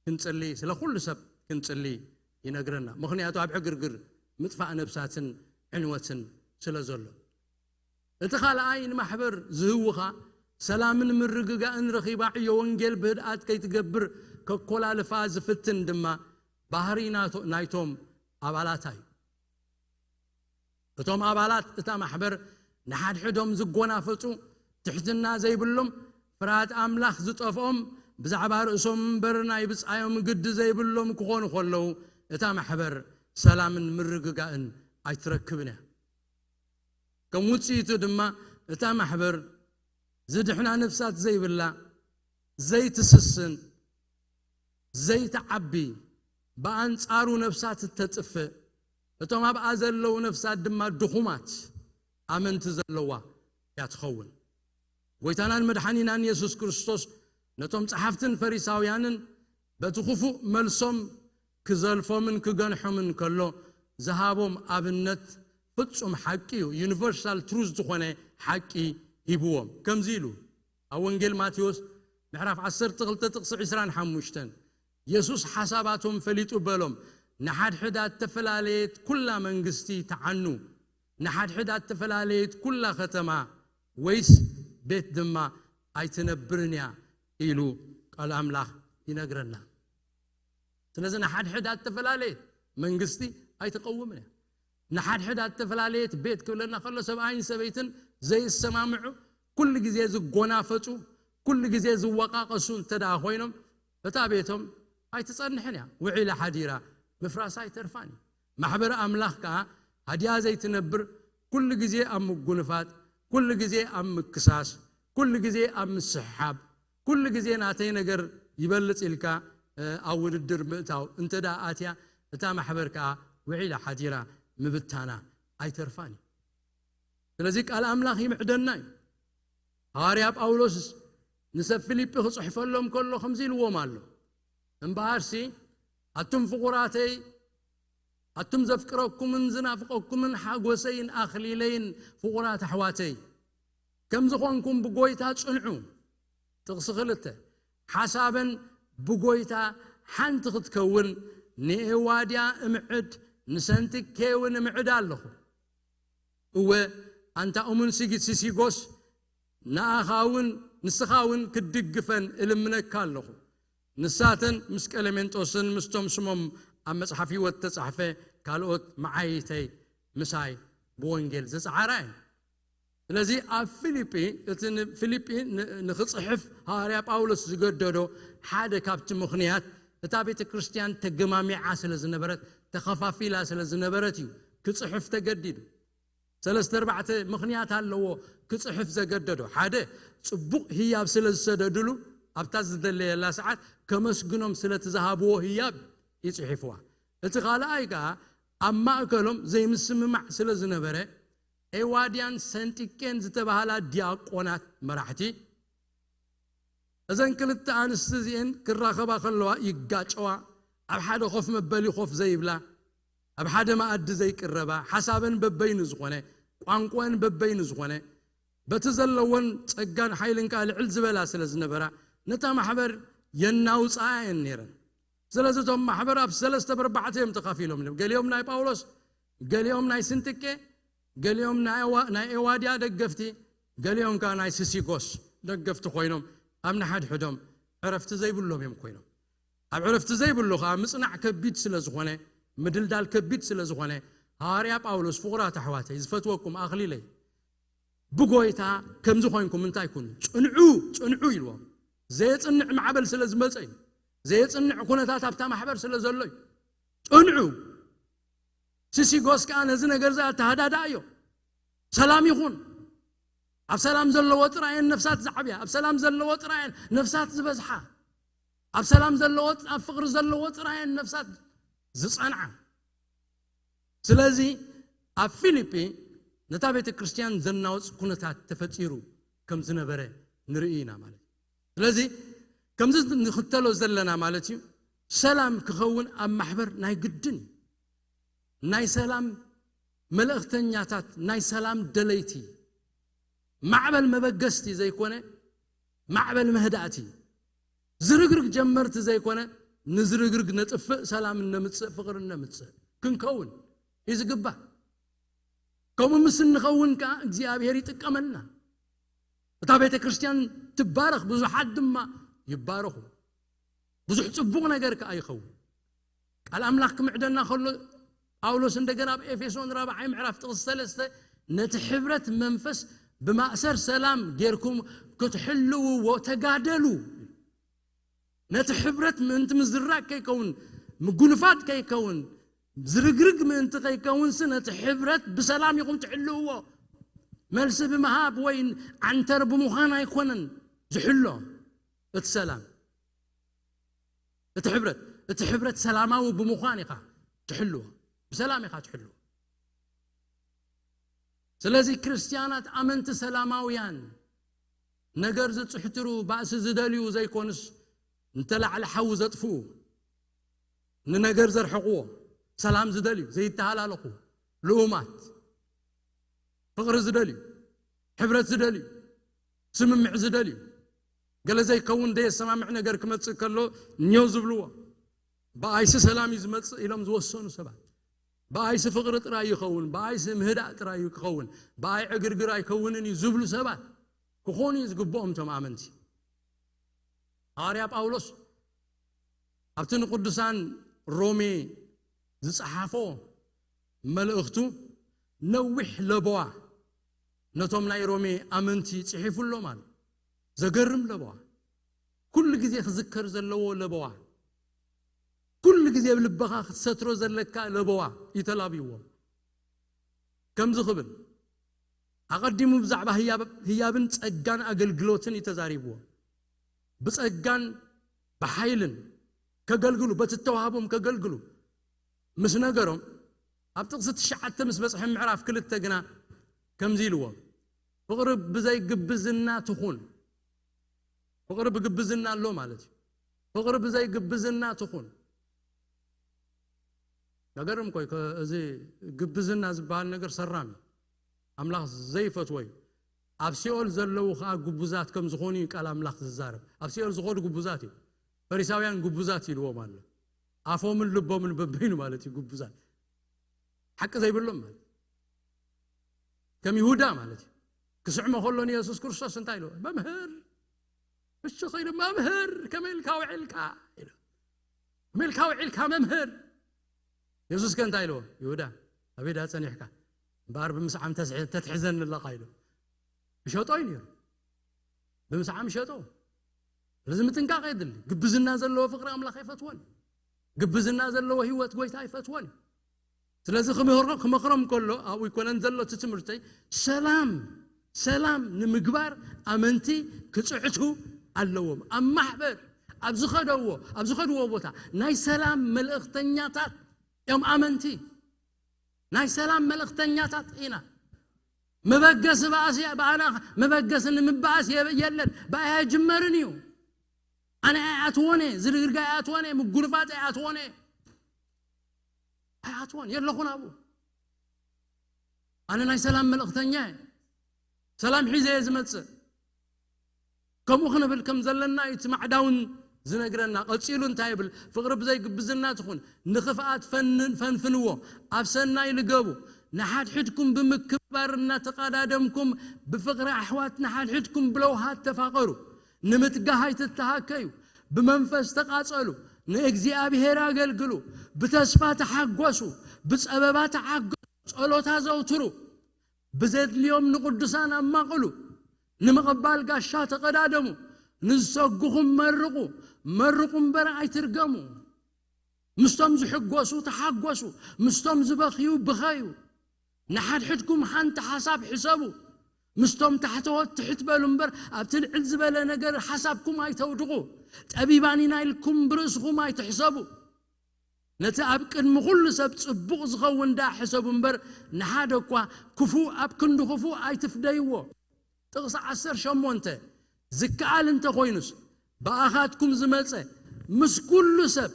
ክንጽሊ፣ ስለ ኩሉ ሰብ ክንጽሊ ይነግረና። ምኽንያቱ ኣብ ዕግርግር ምጥፋእ ነብሳትን ዕንወትን ስለ ዘሎ። እቲ ካልኣይ ንማሕበር ዝህውኻ ሰላምን ምርግጋእን ረኺባ ዕዮ ወንጌል ብህድኣት ከይትገብር ከኮላልፋ ዝፍትን ድማ ባህሪ ናቶ- ናይቶም ኣባላታ እዩ። እቶም ኣባላት እታ ማሕበር ንሓድሕዶም ዝጎናፈጹ፣ ትሕትና ዘይብሎም፣ ፍርሃት ኣምላኽ ዝጠፍኦም፣ ብዛዕባ ርእሶም እምበር ናይ ብጻዮም ግዲ ዘይብሎም ክኾኑ ከለዉ፣ እታ ማሕበር ሰላምን ምርግጋእን ኣይትረክብን እያ። ከም ውጽኢቱ ድማ እታ ማሕበር ዝድሕና ነፍሳት ዘይብላ፣ ዘይትስስን፣ ዘይትዓቢ፣ ብኣንጻሩ ነፍሳት እተጥፍእ፣ እቶም ኣብኣ ዘለዉ ነፍሳት ድማ ድኹማት ኣመንቲ ዘለዋ እያ ትኸውን። ጎይታናን መድሓኒናን የሱስ ክርስቶስ ነቶም ጸሓፍትን ፈሪሳውያንን በቲ ክፉእ መልሶም ክዘልፎምን ክገንሖምን ከሎ ዝሃቦም ኣብነት ፍጹም ሓቂ እዩ። ዩኒቨርሳል ትሩዝ ዝኾነ ሓቂ ሂብዎም። ከምዚ ኢሉ ኣብ ወንጌል ማቴዎስ ምዕራፍ ዓሰርተ ክልተ ጥቕሲ ዕስራን ሓሙሽተን፣ የሱስ ሓሳባቶም ፈሊጡ በሎም፣ "ንሓድሕድ ኣተፈላለየት ኩላ መንግስቲ ተዓኑ፣ ንሓድሕድ ኣተፈላለየት ኩላ ከተማ ወይስ ቤት ድማ ኣይትነብርን እያ" ኢሉ ቃል ኣምላኽ ይነግረና። ስለዚ ንሓድሕድ ኣተፈላለየት መንግስቲ ኣይትቐውምን እያ። ንሓድሕድ ኣተፈላለየት ቤት ክብለና ከሎ ሰብኣይን ሰበይትን ዘይሰማምዑ፣ ኩሉ ግዜ ዝጎናፈጹ፣ ኩሉ ግዜ ዝወቃቀሱ እንተ ደኣ ኮይኖም እታ ቤቶም ኣይትጸንሕን እያ። ውዒላ ሓዲራ ምፍራሳ ኣይተርፋን እዩ። ማሕበር ኣምላኽ ከኣ ሃዲያ ዘይትነብር፣ ኩሉ ግዜ ኣብ ምጉንፋጥ፣ ኩሉ ግዜ ኣብ ምክሳስ፣ ኩሉ ግዜ ኣብ ምስሕሓብ፣ ኩሉ ግዜ ናተይ ነገር ይበልጽ ኢልካ ኣብ ውድድር ምእታው እንተ ደኣ ኣትያ፣ እታ ማሕበር ከኣ ውዒላ ሓዲራ ምብታና ኣይተርፋን እዩ። ስለዚ ቃል ኣምላኽ ይምዕደና እዩ። ሃዋርያ ጳውሎስ ንሰብ ፊልጲ ክጽሕፈሎም ከሎ ከምዚ ኢልዎም ኣሎ፣ "እምበኣርሲ ኣቱም ፍቑራተይ፣ ኣቱም ዘፍቅረኩምን ዝናፍቀኩምን ሓጎሰይን ኣኽሊለይን ፍቑራት ኣሕዋተይ፣ ከም ዝኾንኩም ብጎይታ ጽንዑ።" ጥቕሲ ክልተ፣ ሓሳበን ብጎይታ ሓንቲ ክትከውን ንኤዋድያ እምዕድ፣ ንሰንቲኬ እውን እምዕድ ኣለኹ። እወ፣ ኣንታ እሙን ሲጊት ሲሲጎስ፣ ንኣኻ እውን፣ ንስኻ እውን ክትድግፈን እልምነካ ኣለኹ። ንሳተን ምስ ቀለሜንጦስን ምስቶም ስሞም ኣብ መጽሓፍ ህይወት ተጻሕፈ ካልኦት መዓይይተይ ምሳይ ብወንጌል ዝጸዓራ እየን። ስለዚ ኣብ ፊልጲ፣ እቲ ንፊልጲ ን-፣ ንኽጽሕፍ ሃዋርያ ጳውሎስ ዝገደዶ ሓደ ካብቲ ምኽንያት፣ እታ ቤተ ክርስቲያን ተገማሚዓ ስለ ዝነበረት፣ ተኸፋፊላ ስለ ዝነበረት እዩ ክጽሕፍ ተገዲዱ። ሰለስተ ኣርባዕተ ምኽንያት ኣለዎ ክጽሕፍ ዘገደዶ። ሓደ፣ ጽቡቕ ህያብ ስለ ዝሰደድሉ፣ ኣብታ ዝደለየላ ሰዓት ከመስግኖም ስለቲ ዝሃብዎ ህያብ ይጽሒፍዋ። እቲ ካልኣይ ከኣ ኣብ ማእከሎም ዘይምስምማዕ ስለ ዝነበረ፣ ኤዋድያን ሰንጢቄን ዝተባህላ ዲያቆናት መራሕቲ፣ እዘን ክልተ ኣንስቲ እዚኤን ክራኸባ ከለዋ ይጋጨዋ፣ ኣብ ሓደ ኮፍ መበሊ ኮፍ ዘይብላ፣ ኣብ ሓደ መኣዲ ዘይቅረባ፣ ሓሳበን በበይኑ ዝኾነ፣ ቋንቋን በበይኑ ዝኾነ፣ በቲ ዘለወን ጸጋን ሓይልን ከኣ ልዕል ዝበላ ስለ ዝነበራ፣ ነታ ማሕበር የናውጻኣ እየን ነይረን። ስለዚ እቶም ማሕበር ኣብ ሰለስተ ብርባዕተ እዮም ተኻፊሎም። ገሊኦም ናይ ጳውሎስ፣ ገሊኦም ናይ ስንጥቄ፣ ገሊኦም ናይ ኤዋ-፣ ናይ ኤዋድያ ደገፍቲ፣ ገሊኦም ከኣ ናይ ስሲጎስ ደገፍቲ ኮይኖም ኣብ ንሓድሕዶም ዕረፍቲ ዘይብሎም እዮም ኮይኖም። ኣብ ዕረፍቲ ዘይብሉ ከኣ ምጽናዕ ከቢድ ስለ ዝኾነ፣ ምድልዳል ከቢድ ስለ ዝኾነ፣ ሃዋርያ ጳውሎስ፣ "ፍቑራት ኣሕዋተይ፣ ዝፈትወኩም ኣኽሊለይ፣ ብጎይታ ከምዚ ኮይንኩም እንታይ ኩኑ፣ ጽንዑ፣ ጽንዑ" ኢልዎም። ዘየጽንዕ ማዕበል ስለ ዝመጸ እዩ። ዘየጽንዕ ኩነታት ኣብታ ማሕበር ስለ ዘሎ እዩ። "ጽንዑ፣ ሲሲጎስ ከኣ ነዚ ነገር እዚ ኣተሃዳድኣዮ። ሰላም ይኹን። ኣብ ሰላም ዘለዎ ጥራየን ነፍሳት ዝዓብያ፣ ኣብ ሰላም ዘለዎ ጥራየን ነፍሳት ዝበዝሓ፣ ኣብ ሰላም ዘለዎ፣ ኣብ ፍቕሪ ዘለዎ ጥራየን ነፍሳት ዝጸንዓ." ስለዚ ኣብ ፊልጲ ነታ ቤተ ክርስቲያን ዘናውጽ ኩነታት ተፈጢሩ ከም ዝነበረ ንርኢ ኢና ማለት እዩ። ስለዚ ከምዚ ንኽተሎ ዘለና ማለት እዩ፣ ሰላም ክኸውን ኣብ ማሕበር ናይ ግድን እዩ። ናይ ሰላም መልእኽተኛታት፣ ናይ ሰላም ደለይቲ፣ ማዕበል መበገስቲ ዘይኮነ፣ ማዕበል መህዳእቲ፣ ዝርግርግ ጀመርቲ ዘይኮነ፣ ንዝርግርግ ነጥፍእ፣ ሰላም እነምጽእ፣ ፍቕሪ እነምጽእ ክንከውን እዩ ዝግባእ። ከምኡ ምስ እንኸውን ከኣ እግዚኣብሔር ይጥቀመልና። እታ ቤተ ክርስቲያን ትባረኽ፣ ብዙሓት ድማ ይባረኹ። ብዙሕ ጽቡቕ ነገር ከኣ ይኸውን። ቃል ኣምላኽ ክምዕደና ከሎ ጳውሎስ እንደገና ኣብ ኤፌሶን ራብዓይ ምዕራፍ ጥቕሲ ሰለስተ፣ "ነቲ ሕብረት መንፈስ ብማእሰር ሰላም ጌርኩም ክትሕልውዎ ተጋደሉ።" ነቲ ሕብረት ምእንቲ ምዝራግ ከይከውን፣ ምጉንፋት ከይከውን፣ ዝርግርግ ምእንቲ ከይከውንሲ ነቲ ሕብረት ብሰላም ኢኹም ትሕልውዎ። መልሲ ብምሃብ ወይ ዓንተር ብምዃን ኣይኮነን ዝሕሎ እቲ ሰላም፣ እቲ ሕብረት። እቲ ሕብረት ሰላማዊ ብምዃን ኢኻ ትሕልዎ። ብሰላም ኢኻ ትሕልዎ። ስለዚ ክርስትያናት ኣመንቲ ሰላማውያን፣ ነገር ዝጽሕትሩ፣ ባእሲ ዝደልዩ ዘይኮኑስ፣ እንተላዕሊ ሓዊ ዘጥፍኡ፣ ንነገር ዘርሕቕዎ፣ ሰላም ዝደልዩ፣ ዘይተሃላለኹ፣ ልኡማት፣ ፍቕሪ ዝደልዩ፣ ሕብረት ዝደልዩ፣ ስምምዕ ዝደልዩ፣ ገለ ዘይከውን ደየሰማምዕ ነገር ክመጽእ ከሎ ኘው ዝብልዎ፣ ብኣይሲ ሰላም እዩ ዝመጽእ ኢሎም ዝወሰኑ ሰባት፣ ብኣይሲ ፍቕሪ ጥራይ ይኸውን፣ ብኣይሲ ምህዳእ ጥራይ እዩ ክኸውን፣ ብኣይ ዕግርግር ኣይከውንን እዩ ዝብሉ ሰባት ክኾኑ እዩ ዝግብኦም እቶም ኣመንቲ። ሃዋርያ ጳውሎስ ኣብቲ ንቅዱሳን ሮሜ ዝጸሓፎ መልእኽቱ ነዊሕ ለበዋ ነቶም ናይ ሮሜ ኣመንቲ ጽሒፉሎም ኣሎ። ዘገርም ለበዋ፣ ኩሉ ግዜ ክዝከር ዘለዎ ለበዋ፣ ኩሉ ግዜ ኣብ ልብኻ ክትሰትሮ ዘለካ ለበዋ እዩ ተላብይዎ። ከምዚ ክብል ኣቐዲሙ ብዛዕባ ህያብ- ህያብን ጸጋን ኣገልግሎትን እዩ ተዛሪብዎ። ብጸጋን ብሓይልን ከገልግሉ፣ በቲ እተዋህቦም ከገልግሉ ምስ ነገሮም፣ ኣብ ጥቕሲ ትሽዓተ ምስ በጽሐ ምዕራፍ ክልተ ግና ከምዚ ኢልዎም፣ ፍቕሪ ብዘይ ግብዝና ትኹን። ፍቕሪ ብግብዝና ኣሎ ማለት እዩ። ፍቕሪ ብዘይ ግብዝና ትኹን። ነገርም ኮይ ከ- እዚ ግብዝና ዝበሃል ነገር ሰራም እዩ። ኣምላኽ ዘይፈትዎ እዩ። ኣብ ሲኦል ዘለዉ ከዓ ግቡዛት ከም ዝኾኑ እዩ ቃል ኣምላኽ ዝዛረብ። ኣብ ሲኦል ዝኾኑ ግቡዛት እዩ። ፈሪሳውያን ግቡዛት ኢልዎም ኣሎ። ኣፎምን ልቦምን በበይኑ ማለት እዩ ግቡዛት። ሓቂ ዘይብሎም ማለት እዩ። ከም ይሁዳ ማለት እዩ። ክስዕሞ ከሎ ንየሱስ ክርስቶስ እንታይ ኢልዎ? መምህር። እሺ ከይሉ መምህር ከመይ ኢልካ ውዒልካ ኢሉ። ከመይ ኢልካ ውዒልካ መምህር? የሱስ ከ እንታይ ኢልዎ? ይሁዳ ኣበይ ዳ ጸኒሕካ? እምበኣር ብምስዓም ተስሒ- ተትሕዘኒ ኣለኻ ኢሉ። ይሸጦ እዩ ነይሩ። ብምስዓም ይሸጦ። ስለዚ ምጥንቃቕ የድሊ። ግብዝና ዘለዎ ፍቕሪ ኣምላኽ ኣይፈትወን። ግብዝና ዘለዎ ህይወት ጎይታ ኣይፈትወን። ስለዚ ክምህሮ- ክመኽሮም ከሎ ኣብኡ ይኮነን ዘሎ እቲ ትምህርተይ፣ ሰላም ሰላም ንምግባር ኣመንቲ ክጽዕቱ ኣለዎም። ኣብ ማሕበር ኣብ ዝኸደዎ ኣብ ዝኸድዎ ቦታ ናይ ሰላም መልእኽተኛታት እዮም ኣመንቲ። ናይ ሰላም መልእኽተኛታት ኢና። መበገሲ በኣሲ ብኣና መበገሲ ንምበኣስ የ- የለን። ብኣይ ኣይጅመርን እዩ። ኣነ ኣይኣትዎን እየ። ዝርግርጋ ኣይኣትዎን እየ። ምጉርፋጥ ኣይኣትዎን እየ። ኣይኣትዎን የለኹን ኣብኡ። ኣነ ናይ ሰላም መልእኽተኛ እየ። ሰላም ሒዘ እየ ዝመጽእ። ከምኡ ክንብል ከም ዘለና እዩ እቲ ማዕዳውን ዝነግረና። ቀጺሉ እንታይ ይብል? ፍቕሪ ብዘይ ግብዝና ትኹን፣ ንኽፍኣት ፈንን- ፈንፍንዎ፣ ኣብ ሰናይ ልገቡ፣ ንሓድሕድኩም ብምክብባር እናተቐዳደምኩም፣ ብፍቕሪ ኣሕዋት ንሓድሕድኩም ብለውሃት ተፋቐሩ። ንምትጋህ ኣይትተሃከዩ፣ ብመንፈስ ተቓጸሉ፣ ንእግዚኣብሔር ኣገልግሉ፣ ብተስፋ ተሓጎሱ፣ ብጸበባ ተዓገሱ፣ ጸሎት ኣዘውትሩ፣ ብዘድልዮም ንቕዱሳን ኣማቕሉ፣ ንምቕባል ጋሻ ተቐዳደሙ፣ ንዝሰጉኹም መርቑ፣ መርቑ እምበር ኣይትርገሙ። ምስቶም ዝሕጎሱ ተሓጎሱ፣ ምስቶም ዝበኽዩ ብኸዩ። ንሓድሕድኩም ሓንቲ ሓሳብ ሕሰቡ። ምስቶም ታሕተዎት ትሕት በሉ እምበር፣ ኣብቲ ልዕል ዝበለ ነገር ሓሳብኩም ኣይተውድቑ። ጠቢባን ኢና ኢልኩም ብርእስኹም ኣይትሕሰቡ። ነቲ ኣብ ቅድሚ ኩሉ ሰብ ጽቡቕ ዝኸውን ደኣ ሕሰቡ እምበር፣ ንሓደ እኳ ክፉእ ኣብ ክንዲ ክፉእ ኣይትፍደይዎ። ጥቕሲ ዓሰርተ ሸሞንተ ዝከኣል እንተ ኾይኑስ፣ ብኣኻትኩም ዝመጸ ምስ ኩሉ ሰብ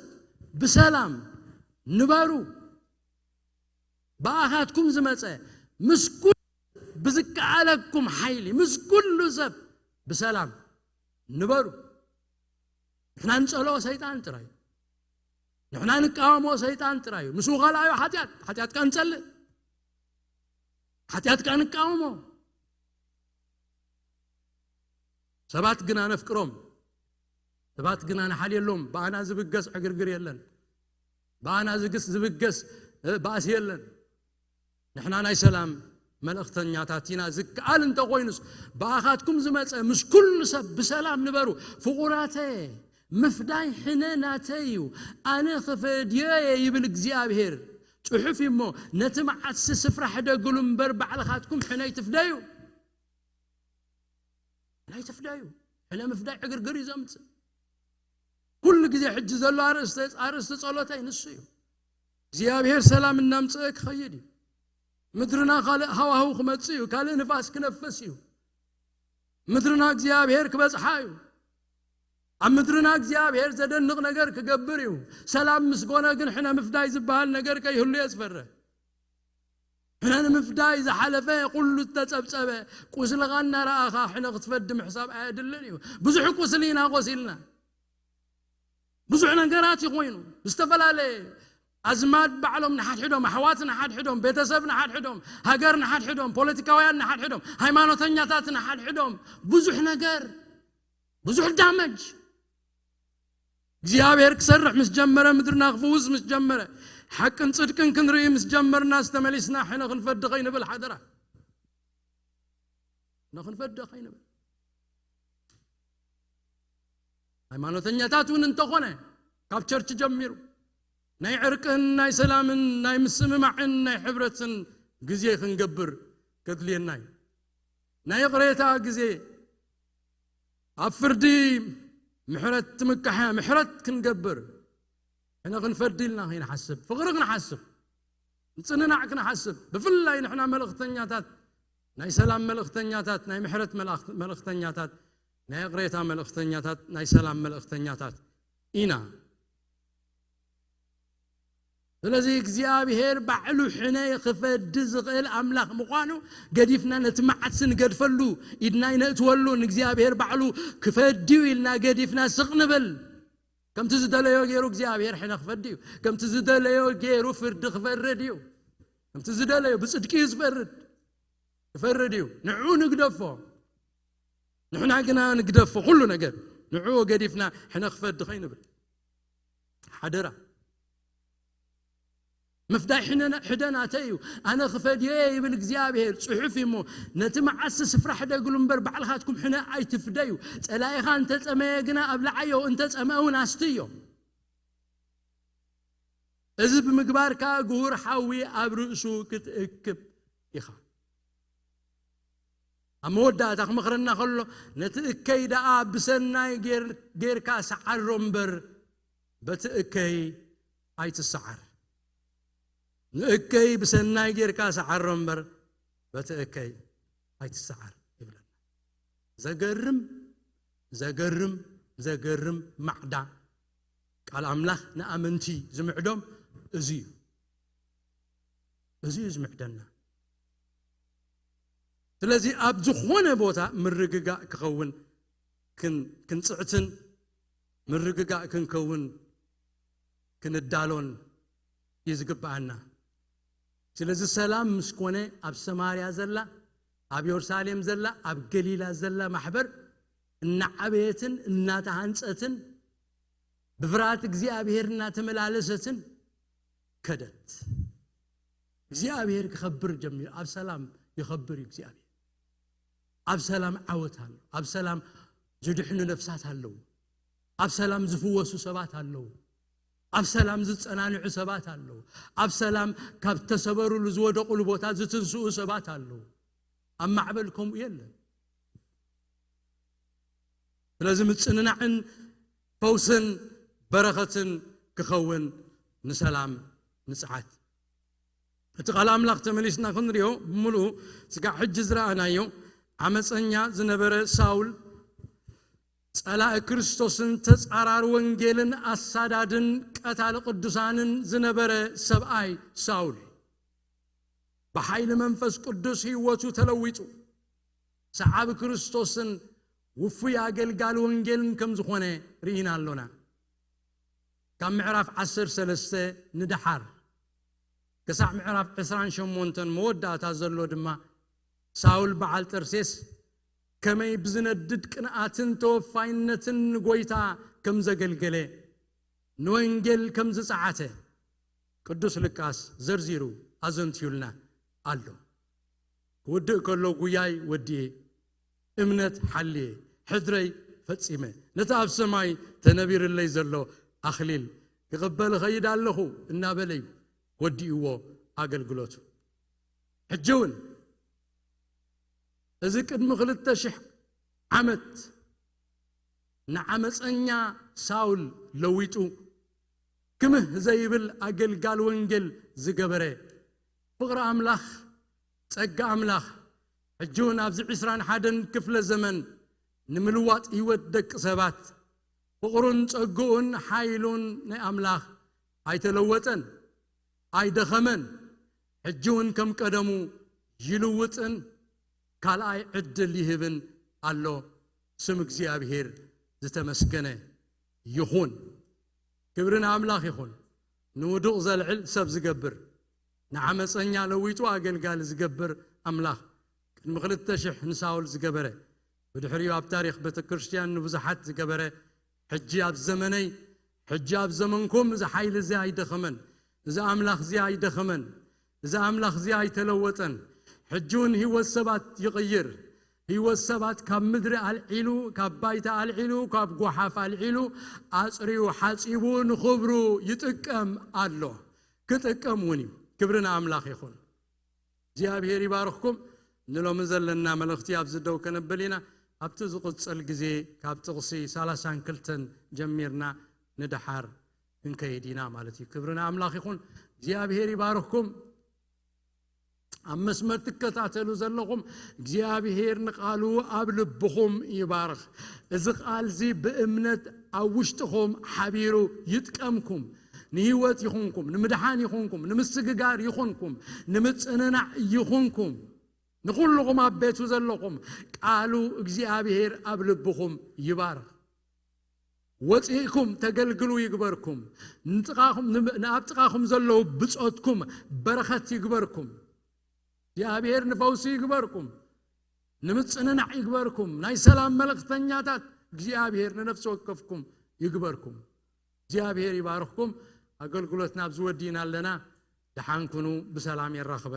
ብሰላም ንበሩ። ብኣኻትኩም ዝመጸ ምስ ኩሉ ብዝከኣለኩም ሓይሊ ምስ ኩሉ ሰብ ብሰላም ንበሩ። ንሕና ንጸልኦ ሰይጣን ጥራይ እዩ። ንሕና ንቃወሞ ሰይጣን ጥራይ እዩ። ምስኡ ካልኣዩ ሓጢኣት፣ ሓጢኣት ከኣ ንጸልእ፣ ሓጢኣት ከኣ ንቃወሞ። ሰባት ግና ነፍቅሮም፣ ሰባት ግና ንሓልየሎም። ብኣና ዝብገስ ዕግርግር የለን፣ ብኣና ዝግስ ዝብገስ እ፣ ባእሲ የለን። ንሕና ናይ ሰላም መልእኽተኛታት ኢና። ዝከኣል እንተኾይኑስ ብኣኻትኩም ዝመጸ ምስ ኩሉ ሰብ ብሰላም ንበሩ። ፍቑራተ፣ ምፍዳይ ሕነ ናተይ እዩ፣ ኣነ ክፈድዮ እየ ይብል እግዚኣብሔር። ጽሑፍ እዩ እሞ፣ ነቲ መዓትሲ ስፍራ ሕደግሉ እምበር ባዕልኻትኩም ሕነ ኣይትፍደዩ። ናይ ትፍዳዩ ሕነ ምፍዳይ ዕግርግር እዩ ዘምጽእ። ኩሉ ግዜ ሕጂ ዘሎ ኣርእስተ- ኣርእስቲ ጸሎተይ ንሱ እዩ። እግዚኣብሔር ሰላም እናምጽእ ክኸይድ እዩ። ምድርና ካልእ ሃዋህው ክመጽእ እዩ። ካልእ ንፋስ ክነፍስ እዩ። ምድርና እግዚኣብሔር ክበጽሓ እዩ። ኣብ ምድርና እግዚኣብሔር ዘደንቕ ነገር ክገብር እዩ። ሰላም ምስ ኮነ ግን ሕነ ምፍዳይ ዝበሃል ነገር ከይህሉ እየ ዝፈርህ። ሕነ ንምፍዳይ ዝሓለፈ ኩሉ ዝተጸብጸበ ቁስልኻ እናረኣኻ ሕነ ክትፈዲ ምሕሳብ ኣየድልን እዩ። ብዙሕ ቁስሊ ኢና ቆሲልና። ብዙሕ ነገራት እዩ ኮይኑ። ዝተፈላለየ ኣዝማድ ባዕሎም ንሓድሕዶም፣ ኣሕዋት ንሓድሕዶም፣ ቤተሰብ ንሓድሕዶም፣ ሃገር ንሓድሕዶም፣ ፖለቲካውያን ንሓድሕዶም፣ ሃይማኖተኛታት ንሓድሕዶም፣ ብዙሕ ነገር፣ ብዙሕ ዳመጅ እግዚኣብሔር ክሰርሕ ምስ ጀመረ፣ ምድርና ክፍውስ ምስ ጀመረ፣ ሓቅን ጽድቅን ክንርኢ ምስ ጀመርና፣ ዝተመሊስና ሕነ ክንፈዲ ከይንብል ሓደራ። ሕነ ክንፈዲ ከይንብል። ሃይማኖተኛታት እውን እንተኾነ፣ ካብ ቸርች ጀሚሩ ናይ ዕርቅን ናይ ሰላምን ናይ ምስምማዕን ናይ ሕብረትን ግዜ ክንገብር ከድልየና እዩ። ናይ ይቕሬታ ግዜ፣ ኣብ ፍርዲ ምሕረት ትምክሐ ምሕረት ክንገብር፣ ሕነ ክንፈዲ ኢልና ከይንሓስብ፣ ፍቕሪ ክንሓስብ፣ ምጽንናዕ ክንሓስብ፣ ብፍላይ ንሕና መልእኽተኛታት፣ ናይ ሰላም መልእኽተኛታት፣ ናይ ምሕረት መልእኽ-፣ መልእኽተኛታት፣ ናይ ይቕሬታ መልእኽተኛታት፣ ናይ ሰላም መልእኽተኛታት ኢና። ስለዚ እግዚኣብሔር ባዕሉ ሕነ ክፈዲ ዝኽእል ኣምላኽ ምዃኑ ገዲፍና ነቲ መዓት ንገድፈሉ፣ ኢድና ይነእትወሉ፣ ንእግዚኣብሔር ባዕሉ ክፈድዩ ኢልና ገዲፍና ስቕ ንበል። ከምቲ ዝደለዮ ገይሩ እግዚኣብሔር ሕነ ክፈዲ እዩ። ከምቲ ዝደለዮ ገይሩ ፍርዲ ክፈርድ እዩ። ከምቲ ዝደለዮ ብጽድቂ እዩ ዝፈርድ፣ ክፈርድ እዩ። ንዕኡ ንግደፎ። ንሕና ግና ንግደፎ ኩሉ ነገር። ንዕኡ ገዲፍና ሕነ ክፈዲ ከይንብል። ሓደራ። ምፍዳይ ሕነ-፣ ሕደ ናተይ እዩ። ኣነ ክፈድዮ እየ ይብል እግዚኣብሔር። ጽሑፍ እዩ እሞ፣ ነቲ መዓሲ ስፍራ ሕደግሉ እምበር ባዕልኻትኩም ሕነ ኣይትፍደዩ። ጸላኢኻ እንተጸመየ ግና ኣብልዓዮ፣ እንተጸምአ እውን ኣስትዮ። እዚ ብምግባርካ ግሁር ሓዊ ኣብ ርእሱ ክትእክብ ኢኻ። ኣብ መወዳእታ ክመኽረና ከሎ፣ ነቲ እከይ ደኣ ብሰናይ ጌር-፣ ጌርካ ሰዓሮ እምበር፣ በቲ እከይ ኣይትሰዓር። ንእከይ ብሰናይ ጌርካ ሰዓሮ እምበር፣ በቲ እከይ ኣይትሰዓር ይብለና። ዘገርም፣ ዘገርም፣ ዘገርም ማዕዳ ቃል ኣምላኽ ንኣመንቲ ዝምዕዶም እዚ እዩ። እዚ እዩ ዝምዕደና። ስለዚ ኣብ ዝኾነ ቦታ ምርግጋእ ክኸውን ክን-፣ ክንጽዕትን ምርግጋእ ክንከውን ክንዳሎን እዩ ዝግብኣና። ስለዚ ሰላም ምስ ኮነ ኣብ ሰማርያ ዘላ፣ ኣብ የሩሳሌም ዘላ፣ ኣብ ገሊላ ዘላ ማሕበር እናዓበየትን እናተሃንጸትን ብፍርሃት እግዚኣብሔር እናተመላለሰትን ከደት። እግዚኣብሔር ክኸብር ጀሚሩ። ኣብ ሰላም ይኸብር እዩ እግዚኣብሔር። ኣብ ሰላም ዓወት ኣሎ። ኣብ ሰላም ዝድሕኑ ነፍሳት ኣለዉ። ኣብ ሰላም ዝፍወሱ ሰባት ኣለዉ። ኣብ ሰላም ዝጸናንዑ ሰባት ኣለዉ። ኣብ ሰላም ካብ ተሰበሩሉ ዝወደቑሉ ቦታ ዝትንስኡ ሰባት ኣለዉ። ኣብ ማዕበል ከምኡ የለን። ስለዚ ምጽንናዕን ፈውስን በረኸትን ክኸውን ንሰላም ንጽዓት። እቲ ቃል ኣምላኽ ተመሊስና ክንሪኦ ብምሉኡ ስጋዕ ሕጂ ዝረኣናዮ ዓመፀኛ ዝነበረ ሳውል፣ ጸላኢ ክርስቶስን ተጻራሪ ወንጌልን ኣሳዳድን ቀታሊ ቅዱሳንን ዝነበረ ሰብኣይ ሳውል፣ ብሓይሊ መንፈስ ቅዱስ ህይወቱ ተለዊጡ፣ ሰዓቢ ክርስቶስን ውፉይ ኣገልጋሊ ወንጌልን ከም ዝኾነ ርኢና ኣሎና። ካብ ምዕራፍ ዓሰርተ ሰለስተ ንደሓር ክሳዕ ምዕራፍ ዕስራን ሸሞንተን መወዳእታ ዘሎ ድማ፣ ሳውል በዓል ጠርሴስ ከመይ ብዝነድድ ቅንኣትን ተወፋይነትን ንጎይታ ከም ዘገልገለ፣ ንወንጌል ከም ዝጸዓተ ቅዱስ ሉቃስ ዘርዚሩ ኣዘንትዩልና ኣሎ። ክውድእ ከሎ፣ ጉያይ ወድየ፣ እምነት ሓልየ፣ ሕድረይ ፈጺመ፣ ነቲ ኣብ ሰማይ ተነቢርለይ ዘሎ ኣኽሊል ክቕበል እኸይድ ኣለኹ እናበለ እዩ ወዲእዎ ኣገልግሎቱ። ሕጂ እውን እዚ ቅድሚ ክልተ ሽሕ ዓመት ንዓመፀኛ ሳውል ለዊጡ ክምህ ዘይብል ኣገልጋል ወንጌል ዝገበረ፣ ፍቕሪ ኣምላኽ፣ ጸጋ ኣምላኽ፣ ሕጂ እውን ኣብዚ ዕስራን ሓደን ክፍለ ዘመን ንምልዋጥ ህይወት ደቂ ሰባት ፍቕሩን ጸግኡን ሓይሉን ናይ ኣምላኽ ኣይተለወጠን፣ ኣይደኸመን። ሕጂ እውን ከም ቀደሙ ይልውጥን ካልኣይ ዕድል ይህብን ኣሎ። ስም እግዚኣብሔር ዝተመስገነ ይኹን። ክብሪ ንኣምላኽ ይኹን። ንውዱቕ ዘልዕል ሰብ ዝገብር፣ ንዓመፀኛ ለዊጡ ኣገልጋሊ ዝገብር ኣምላኽ፣ ቅድሚ ክልተ ሽሕ ንሳውል ዝገበረ፣ ብድሕሪኡ ኣብ ታሪኽ ቤተ ክርስቲያን ንብዙሓት ዝገበረ፣ ሕጂ ኣብ ዘመነይ፣ ሕጂ ኣብ ዘመንኩም እዚ ሓይሊ እዚ ኣይደኸመን፣ እዚ ኣምላኽ እዚ ኣይደኸመን፣ እዚ ኣምላኽ እዚ ኣይተለወጠን። ሕጂ እውን ህይወት ሰባት ይቕይር። ህይወት ሰባት ካብ ምድሪ ኣልዒሉ፣ ካብ ባይታ ኣልዒሉ፣ ካብ ጓሓፍ ኣልዒሉ፣ ኣጽርዩ፣ ሓጺቡ፣ ንኽብሩ ይጥቀም ኣሎ። ክጥቀም እውን እዩ። ክብሪ ንኣምላኽ ይኹን። እግዚኣብሔር ይባርኽኩም። ንሎሚ ዘለና መልእኽቲ ኣብዚ ደው ከነብል ኢና። ኣብቲ ዝቕጽል ግዜ ካብ ጥቕሲ ሰላሳን ክልተን ጀሚርና ንደሓር ክንከይድ ኢና ማለት እዩ። ክብሪ ንኣምላኽ ይኹን። እግዚኣብሔር ይባርኽኩም። ኣብ መስመር ትከታተሉ ዘለኹም እግዚኣብሔር ንቓሉ ኣብ ልብኹም ይባርኽ። እዚ ቓል እዚ ብእምነት ኣብ ውሽጥኹም ሓቢሩ ይጥቀምኩም። ንህይወት ይኹንኩም፣ ንምድሓን ይኹንኩም፣ ንምስግጋር ይኹንኩም፣ ንምጽንናዕ ይኹንኩም። ንኹልኹም ኣብ ቤቱ ዘለኹም ቃሉ እግዚኣብሔር ኣብ ልብኹም ይባርኽ። ወፂእኩም ተገልግሉ ይግበርኩም። ንጥቓኹም ንኣብ ጥቓኹም ዘለዉ ብፆትኩም በረኸት ይግበርኩም። እግዚኣብሔር ንፈውሲ ይግበርኩም፣ ንምፅንናዕ ይግበርኩም። ናይ ሰላም መልእኽተኛታት እግዚኣብሔር ንነፍሲ ወከፍኩም ይግበርኩም። እግዚኣብሔር ይባርኽኩም። ኣገልግሎትና ኣብዚ ወዲእና ኣለና። ደሓን ኩኑ። ብሰላም የራኽበና።